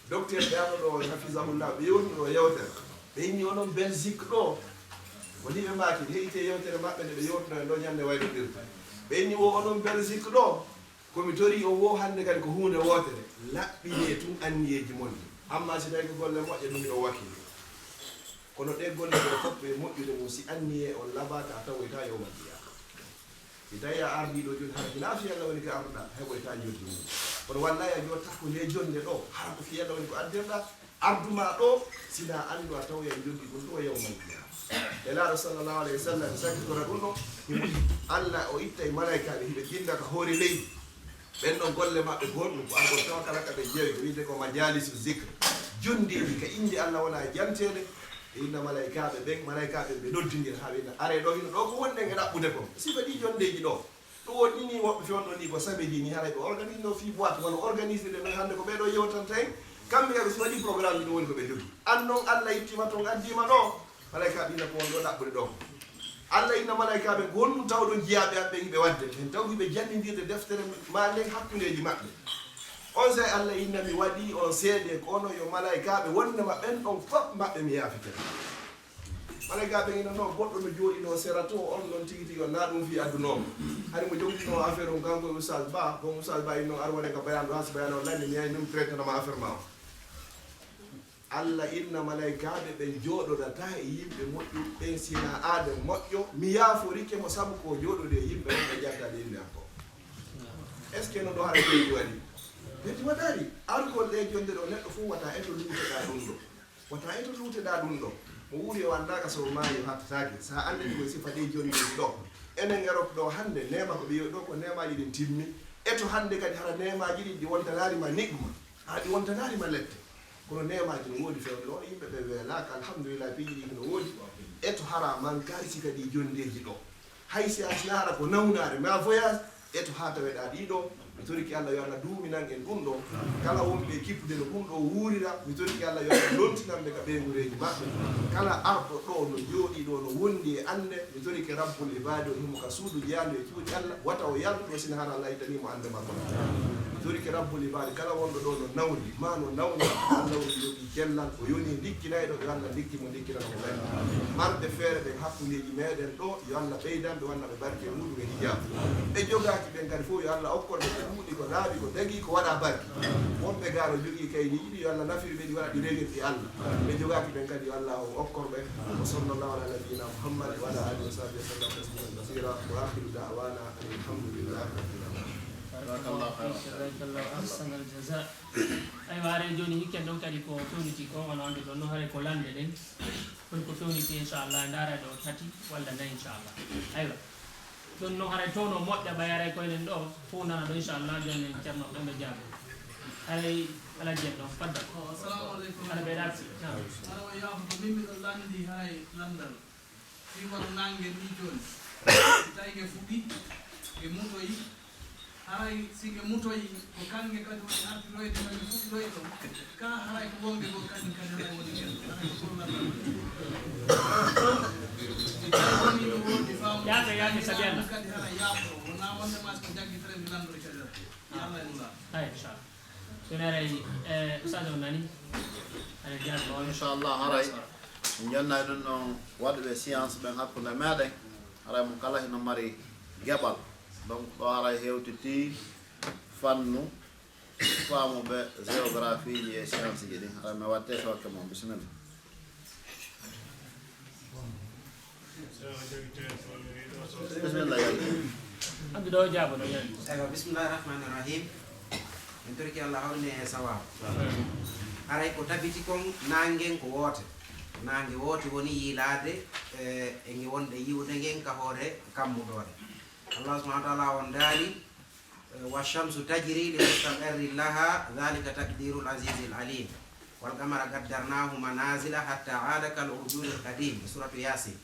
Docteur ɓe arno ɗo hafisahullah, ɓe yewtuno yewtere, ɓe inni onon Belgique ɗo, ko ni ɓe maaki, heɗite yewtere maɓɓe nde ɓe yewtuno en ɗo ñande waynodirde. Ɓe inni wo onon Belgique ɗo, ko mi torii on wo hannde kadi ko huunde wootere, laɓɓinee tun anniyeeji mon ɗin. Amma si tawi ko golle moƴƴe, ɗum miɗo wakkili. Kono ɗe golle ɗe fof ɓe moƴƴude mum, si anniyee on laɓaaka, a tawoyta yowmal qiyaama. Si tawi a ardiiɗo jooni, hara hinaa fii Allah woni ko arduɗaa, heɓoyta njoɓdi mum. Kono wallaahi a jooɗtaa ko nde jonnde ɗo, hara ko fii Allah woni ko addirɗaa, ardu maa ɗo, sinaa anndu a tawoyay njoɓdi ɗum ɗo yawmal qiyaama. Nelaaɗo sallallahu alayhi wa sallam sakkitoro ɗum ɗo, himo Allah o ittay malaykaaɓe hiɓe jinnda ka hoore leydi. Ɓen ɗon golle maɓɓe ko honɗum? Ko argol tawa kala ka ɓe jeewi, ko wiyetee ko majalisu zikr. Jonndeeji ka innde Allah wona e janteede, ɓe inna malaykaaɓe ɓen, malaykaaɓe ɓe noddindira haa ɓe inna, aree ɗo, hino ɗo ko wonɗen e ɗaɓɓude kon. Sifa ɗii jonndeeji ɗo. Ɗum woni nii woɓɓe fewndo nii ko samedi nii, haray ɓe organise no fii boîte, wano organise ɗen non hannde ko ɓee ɗo yewtanta en. Kamɓe kadi si waɗii programme ji ɗum woni ko ɓe jogii. An non Allah ittiima ton addiima ɗo, malaykaaɓe ina ko won ɗo ɗaɓɓude ɗo. Allah inna malaykaaɓe ko honɗum tawɗon jiyaaɓe am ɓen hiɓe waɗde? En taw hiɓe jannindirde deftere maa nden hakkundeeji maɓɓe. On saa'i Allah inna mi waɗii on seede ko onon yo malaykaaɓe wonnema ɓen ɗon fof maɓɓe mi yaafike. Malaykaaɓe ina non goɗɗo no jooɗinoo sera to, on non tigi tigi on naa ɗum fii addunooma. Hari mo jogitnoo affaire on kanko e Oustaz Ba, bon Oustaz Ba inno ar wone ka bayaan ɗo, haa si bayaan on lanni mi yahi ɗum traitana ma affaire ma on. Allah inna malaykaaɓe ɓen jooɗodataa e yimɓe moƴƴuɓe ɓen, sinaa aaden moƴƴo, mi yaaforike mo sabu ko o jooɗodi e yimɓe wonɓe ƴaddaade innde am ko. Est-ce que no ɗo hara jeydi waɗi? Jeydi waɗaali. Argol ɗe jonnde ɗo neɗɗo fof wata e to luutoɗaa ɗum ɗo. Wata e to luutoɗaa ɗum ɗo. Mo wuuri o anndaaka so o maayi o hattataake. So a anndi ɗum e sifa ɗe jonndeeji ɗo. Enen Europe ɗo hannde neema ko ɓe yewi ɗo ko neemaaji ɗin timmi. E to hannde kadi hara neemaaji ɗin ɗi wontanaali ma nigma. Haa ɗi wontanaali ma lette. Kono neemaaji no woodi fewndo, yimɓe ɓe weelaaka, alhamdulillah, piiji ɗi no woodi. E to hara mankaari si kadi jonndeeji ɗo. Hay si a sina hara ko nawnaare, ma voyage, e to haa taweɗaa ɗii ɗo. Mi torike Allah yo Allah duuminan en ɗum ɗo. Kala wonɓe e kippude no ɗum ɗo wuurira, mi torike Allah yo Allah lontinan ɓe ka ɓeyngureeji maɓɓe. Kala arɗo ɗo no jooɗii ɗo no wondi e annde, mi torike Rabbul Ibaadi o himo ka suudu jeyaandu e cuuɗi Allah, wata o yaltu ɗo sina hara Allah ittanii mo annde makko. Mi torike Rabbul Ibaadi kala wonɗo ɗo no nawdi, ma no nawni, Allah woni jogii cellal, o yoni ndikkinayɗo, yo Allah ndikki mo, ndikkinana mo ɓen. Marɓe feere ɓen hakkundeeji meeɗen ɗo, yo Allah ɓeydan ɓe, wanna ɓe barke e muɗum e hijaabu. Ɓe jogaaki ɓen kadi fof, yo Allah okkor ɓe ko ɗuuɗi, ko laaɓi, ko dagii, ko waɗaa barke. Wonɓe gaa no jogii kaydiiji ɗi, yo Allah nafir ɓe, ɗi waɗa ɗi rewirɗi Allah. Ɓe jogaaki ɓen kadi, yo Allah o okkor ɓe. Wa sallallahu ala nabiyyina Muhammad wa ala alihi wa sahbihi wa sallam tasliman kasira. Wa akhiru da'wana anil hamdulillahi rabbil alamin. Barakallahu khairan. Barakallahu, ahsanal jaza. Aywa, haray jooni hikken ɗon kadi ko fewniti ko, wano annduɗon no, haray ko lande ɗen. Kono ko fewniti, inchallah, ndaara ɗo tati walla nayi, inchallah. Aywa. Ɗon no haray to no moƴƴa, ɓay haray ko enen ɗo fof nana ɗo, inchallah, jooni en Ceerno Ɓemba Jaago. Haray Alhaji en ɗon, faddal. Oh, assalamu aleykum. Haray ɓe ɗaɓɓi. Naam. Haray o yaafo ko min miɗo lanndi haray lanndal. Fii wano naange nii jooni, si tawii nge fuɗii, nge mutoyi, haray si nge mutoyi, ko kaŋŋe kadi woni ardiroyde no nge fuɗɗiroy ɗon, kaa haray ko wonɓe goo kañum kadi haray woni ngel, haray ko gollal ngal woni. Si tawii wonii no woodi faamu, Yaaɓe, yaaɓe, sabi Allah. Kadi haray yaafo, wonaa wonde maa si ko jaggitere mi lanndori kadi haray. Yo Allah e Nulaaɗo. Hay, inchallah. Ɗum aray, eh, Oustaz on nani? Aray, jaaraama. Inchallah, haray. Jonnay ɗum ɗon waɗuɓe science ɓen hakkunde meɗen. Haray mo kala hino mari geɓal. Donc, ɗo haray hewtiti fannu faamuɓe géographie ji e science ji ɗin. Haray mi watte sokke mon, bisimilla. Bismillah. Abdu ɗo jaabo ɗo yani. Eywa, bismillahi rahmani rahim. En torki Allah hawrine e sawabu. Haray ko tabiti kon, naangen ko woote. Naange woote woni yiilaade, e, e nge wonde yiwde ngen ka hoore kammuɗoore. Allah subhanahu wa ta'ala on daali, e, "Wa shamsu tajri li mustaqarrin laha, dhalika taqdirul azizil alim. Wal qamara qaddarnahu manazila hatta aada kal urjunil qadim." Suratu Yasin.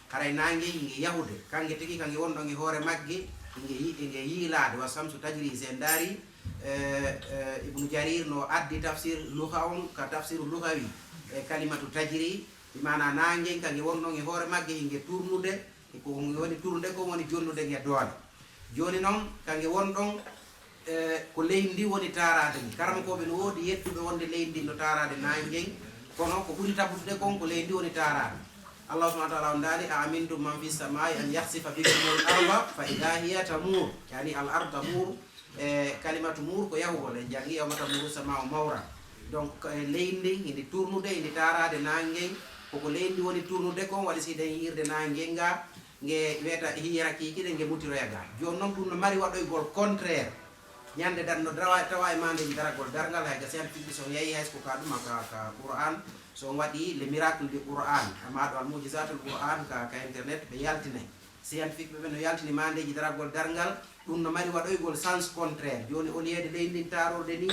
Haray naange nge yahude, kange tigi kange wonɗon e hoore magge, nge yi-, nge yiilaade, wa shamsu tajri, si en ndaari, e, e, Ibnu Jarir no addi tafsir lugha on ka tafsiru lughawi, e kalimatu tajri, bi maana naange kange wonɗon e hoore magge, nge turnude, e ko nge woni turnude ko woni jonnude nge doole. Jooni non, kange wonɗon, e, ko leydi ndi woni taaraade ndi. Karamokooɓe no woodi yettuɓe wonde leydi ndi no taaraade naange ngen, kono ko ɓuri tabutude kon ko leydi ndi woni taaraade. Allah subhanahu wa ta'ala on daali, "A amintum man fis samai an yakhsifa bikumul arda fa idha hiya tamur." Yani al ard tamur, e, kalimatu mur ko yahugol, en jangi, "Yawma tamuru samau mawra." Donc, ko e leydi ndi, hindi turnude, hindi taaraade naange ngen, koko leydi ndi woni turnude kon, waɗi si den yiirde naange ngen nga, nge weta hiyera kiikiɗe, nge mutiroya ga. Jooni non ɗum no mari waɗoygol contraire. Ñande dan no drawa-, tawa e mandeji daragol darngal, hay ga scientifique so on yahi hay ko ka ɗum ka, ka Qur'an, so on waɗi le miracle du Qur'an, amma ɗo al mujizatul Qur'an ka, ka internet ɓe yaltinay. Scientifique ɓe ɓe no yaltini mandeji daragol darngal, ɗum no mari waɗoygol sens contraire. Jooni au lieu de leydi ndin taarorde ni,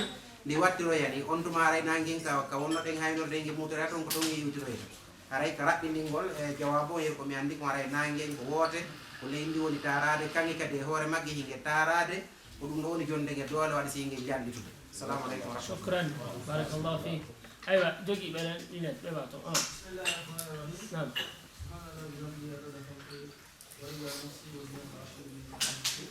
ndi wattiroya ni, on tuma haray naangen ka, ka wonno ɗen haynorde nge mutoya ton ko ton nge yewtiroyta. Haray ka raɓɓiningol, e, jawaabu on, yeru ko mi anndi ko haray naangen ko woote, ko leydi ndi woni taaraade, kanŋe kadi e hoore magge hinge taaraade, ko ɗum ɗo woni jonde nge doole waɗi si hinge janɗitude. Salamu aleykum wa rahmatullahi. Shukran. Barakallahu fik. Aywa, jogi ɓe nen, ɗinen, ɓe ba to. Ah. Bismillahir rahmanir rahim. Naam. Subhana rabbil azim, adada khalqihi, wa rida nafsihi, wa zinata arshihi, wa zinata arshihi.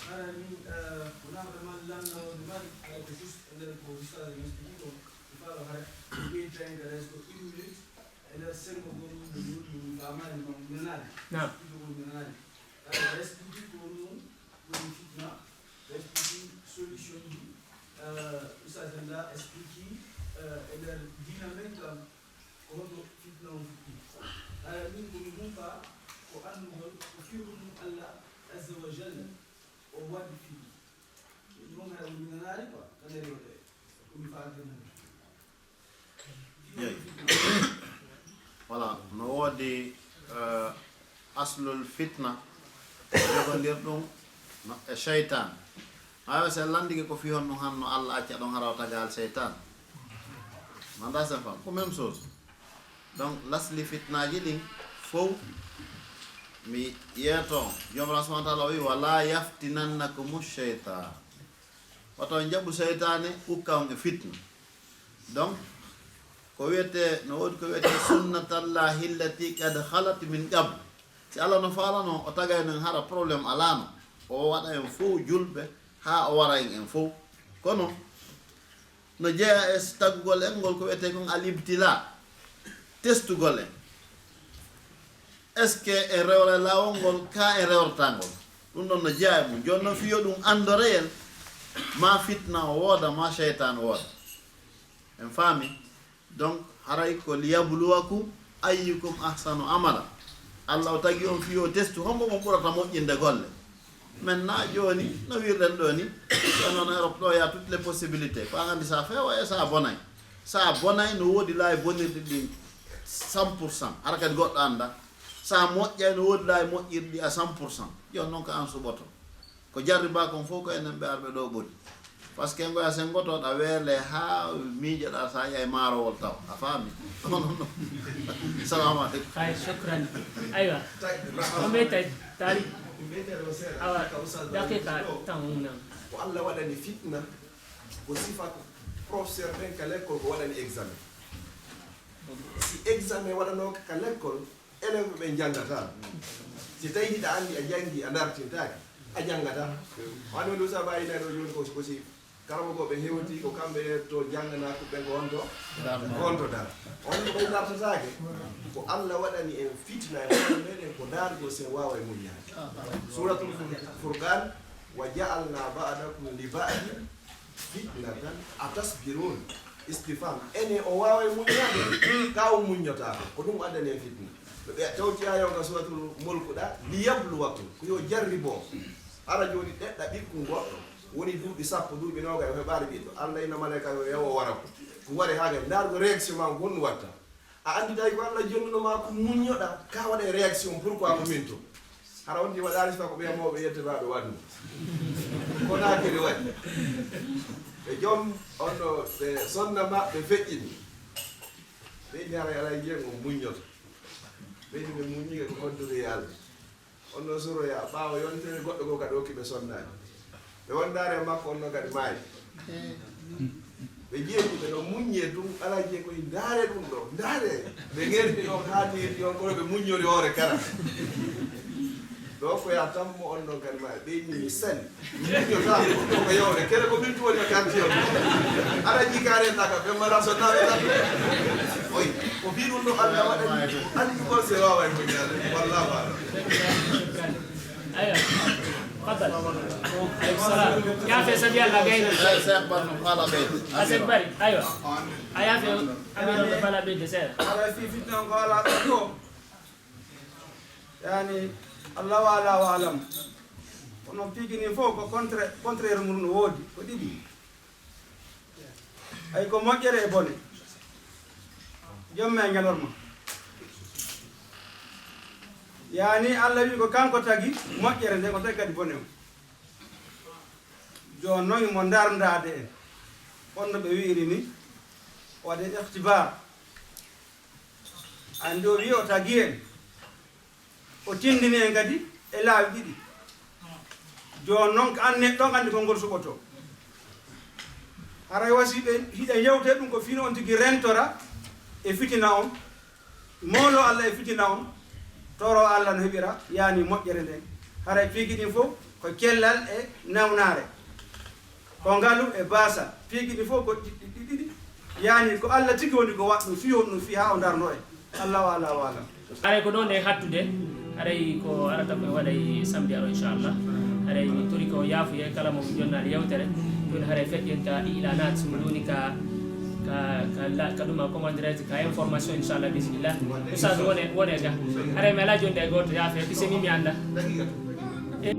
Hara min, eh, wona ko ɗum lanno, ɗum mari, eh, ko just, eh, ko ustaz e expliqué ko, il faut hara, ko ɓe train ka les ko une minute, e nder sengo goni, ɗum, ɗum, ɗum, faamaani, ɗum, ɗum nanaani. Naam. Ɗum, ɗum nanaani. Kala expliqué ko ɗum, woni fitna, expliqué solution ji, eh, Oustaz Enda expliqué, eh, e nder diina men kam, ko honno fitna on fuɗɗi. Haya min ko mi humpaa ko anndugol ko firru ɗum Allah Azza wa Jalla o waɗi fitna. Ɗum noon haya woni nanaari quoi, ka nder yewtere. Ko mi faamde noon. Jeyi. Voilà, no woodi, eh, aslul fitna, jogondir ɗum no, e seytaan. Hawa se landike ko fi honno hanno Allah acca ɗon haraw tagal seytaan. Manda sen fam, ko même chose. Donc, lasli fitnaaji ɗin fow, mi yeeto, Joomiraaɗo subhaanahu wa ta'aala o wi, "Wa laa yaftinannakumu shaytaan." Woto on jaɓu seytaane ukka on e fitna. Donc, ko wiyetee, no woodi ko wiyetee, "Sunnatallahi allati qad khalat min qabl." Si Allah no faalano, o tagay non hara problème alaano. O waɗa en fow julɓe, haa o wara en en fow. Kono, no jeyaa e tagugol en ngol ko wiyetee kon al ibtila, testugol en. Est-ce que en rewra laawol ngol, ka en rewrata ngol? Ɗum ɗon no jeyaa e mum. Jooni non, fiyo ɗum anndoreyel, ma fitna o wooda, ma seytaan wooda. En faami? Donc, haray ko liyabluwakum ayyukum ahsanu amala. Allah o tagi on fiyo testu, hombo mo ɓurata moƴƴinde golle. Maintenant, jooni, no wirɗen ɗo ni, kono no Europe ɗo, y a toutes les possibilités. Ko an anndi sa feewa e sa bonay. Sa bonay, no woodi laawi bonirɗi ɗin cent pour cent. Hara kadi goɗɗo annda. Sa moƴƴay, no woodi laawi moƴƴirɗi à cent pour cent. Jooni non ko an suɓoto. Ko jarribaa kon fof ko enen ɓe arɓe ɗo ɓuri. Parce que ngoya sen ngoto ɗa weele haa miijoɗa sa yiyay maarowol taw. A faami? Salamu aleykum. Hay, shukran. Aywa. Tay, on ɓe tay, taari. Awa, daqiqa tan wonam. Ko Allah waɗani fitna, ko sifa ko professeur ɓen ka lekkol ko waɗani examen. Si examen waɗanoo ka lekkol, élève ɓe njanngataa. Si tawi hiɗa anndi a janngi, a dartintaake, a janngataa. Wano Lusa Bayi nayi ɗo jooni ko, ko si karamokooɓe hewti, ko kamɓe to jannganaa ko ɓe ko honto? Honto dar. On ko ɓe dartataake. Ko Allah waɗani en fitna e hoore meɗen ko daargol sen waaway muññaade. Suuratul Fur-, Furqaan, "Wa ja'alnaa ba'dakum li ba'din fitnatan atasbiruun." Istifham. Ene o waaway muññaade, ka o muññotaako. Ko ɗum addani en fitna. Ɓe tawti ayo ka suratul mulku ɗa, liyabluwakum, ko yo jarribo. Hara joni ɗeɗɗa ɓikku goɗɗo woni duuɓi sappo, duuɓi noga e heɓaade ɓiɗɗo, Allah ina malaika yo yawo wara ko ware haga ndargo réaction ma ko honno watta. A andi tawi ko Allah jonnuno ma ko muññoɗa ka waɗa réaction, pourquoi ko min to? Hara on di waɗaali saka ko ɓe mawɓe yette baɓe wanno. Ko nakiri waɗi ɓe joom on ɗo ɓe sonna maɓɓe feƴƴini. Ɓe jara ala yiyen on muññoto. Ɓe ni ɓe muññike ko kontori Allah. On ɗo soroya ɓaawo yontere goɗɗo goo kadi okki ɓe sonnaani. Ɓe wondaare e makko on ɗo kadi maayi. Ɓe jeeɗi ɓe ɗo muññe ɗum, alaa jee koye ndaare ɗum ɗo, ndaare. Ɓe ŋerdi ɗon haa neeɗi on kono ɓe muññori hoore kala. Ɗo ko ya tammo on ɗon kadi maayi. Ɓe ni mi sali. Miñotaa ko ɗum ko yawde kere ko min tuwoni e quartier o. Aɗa jikaare taka ɓe mara so nawe tan. Oy, ko fi ɗum ɗo Allah waɗani anndi kon se wawa e muññaade. Wallahu alam. Ayo. Fadal. Alaykum salam. Ya fe sabi Allah gayna. Eh, Cheikh Barno, kala be. Asek bari. Ayo. Aya fe. Amin on fala be de sera. Ala fi fitna ko ala ɗo. Yani, Allahu ala wa alam. Kono piiji ni fof ko contre, contraire mum no woodi, ko ɗiɗi. Ay ko moƴƴere e bone. Jomme e ñalorma. Yani, Allah wi ko kanko tagi moƴƴere nde, ko tagi kadi bone o. Jooni noon mo ndarndaade en. Kono no ɓe wi'iri ni, waɗe ikhtibar. Anndi o wi o tagi en. O tindini en kadi e laawi ɗiɗi. Jooni noon ko an neɗɗo on anndi konngol suɓoto. Haray wasi ɓe hiɗa yewte ɗum ko fino on tigi rentora e fitina on. Moolo Allah e fitina on. Toro Allah no heɓira yani moƴƴere nden. Haray piigi ɗin fof ko cellal e nawnaare. Ko ngalu e baasal. Piiji ɗi fof ko ɗi, ɗi, ɗi, ɗiɗi. Yani ko Allah tigi woni ko waɗɗum, fii honɗum, fii haa o ndarno en. Allahu ala wa alam. Haray ko ɗon e hattude, haray ko arata ko e waɗay samedi aro inchallah. Haray mi tori ko yaafuye kala mo mi jonnaali yewtere. Ɗum haray feƴƴen ka ilanat, ɗum woni ka, ka, ka la, ka ɗuma comment dirais-je, ka information inchallah bismillah. Oustaz wone, wone ga. Haray mi alaa jonde e gooto yaafe, ɓise mi mi annda. E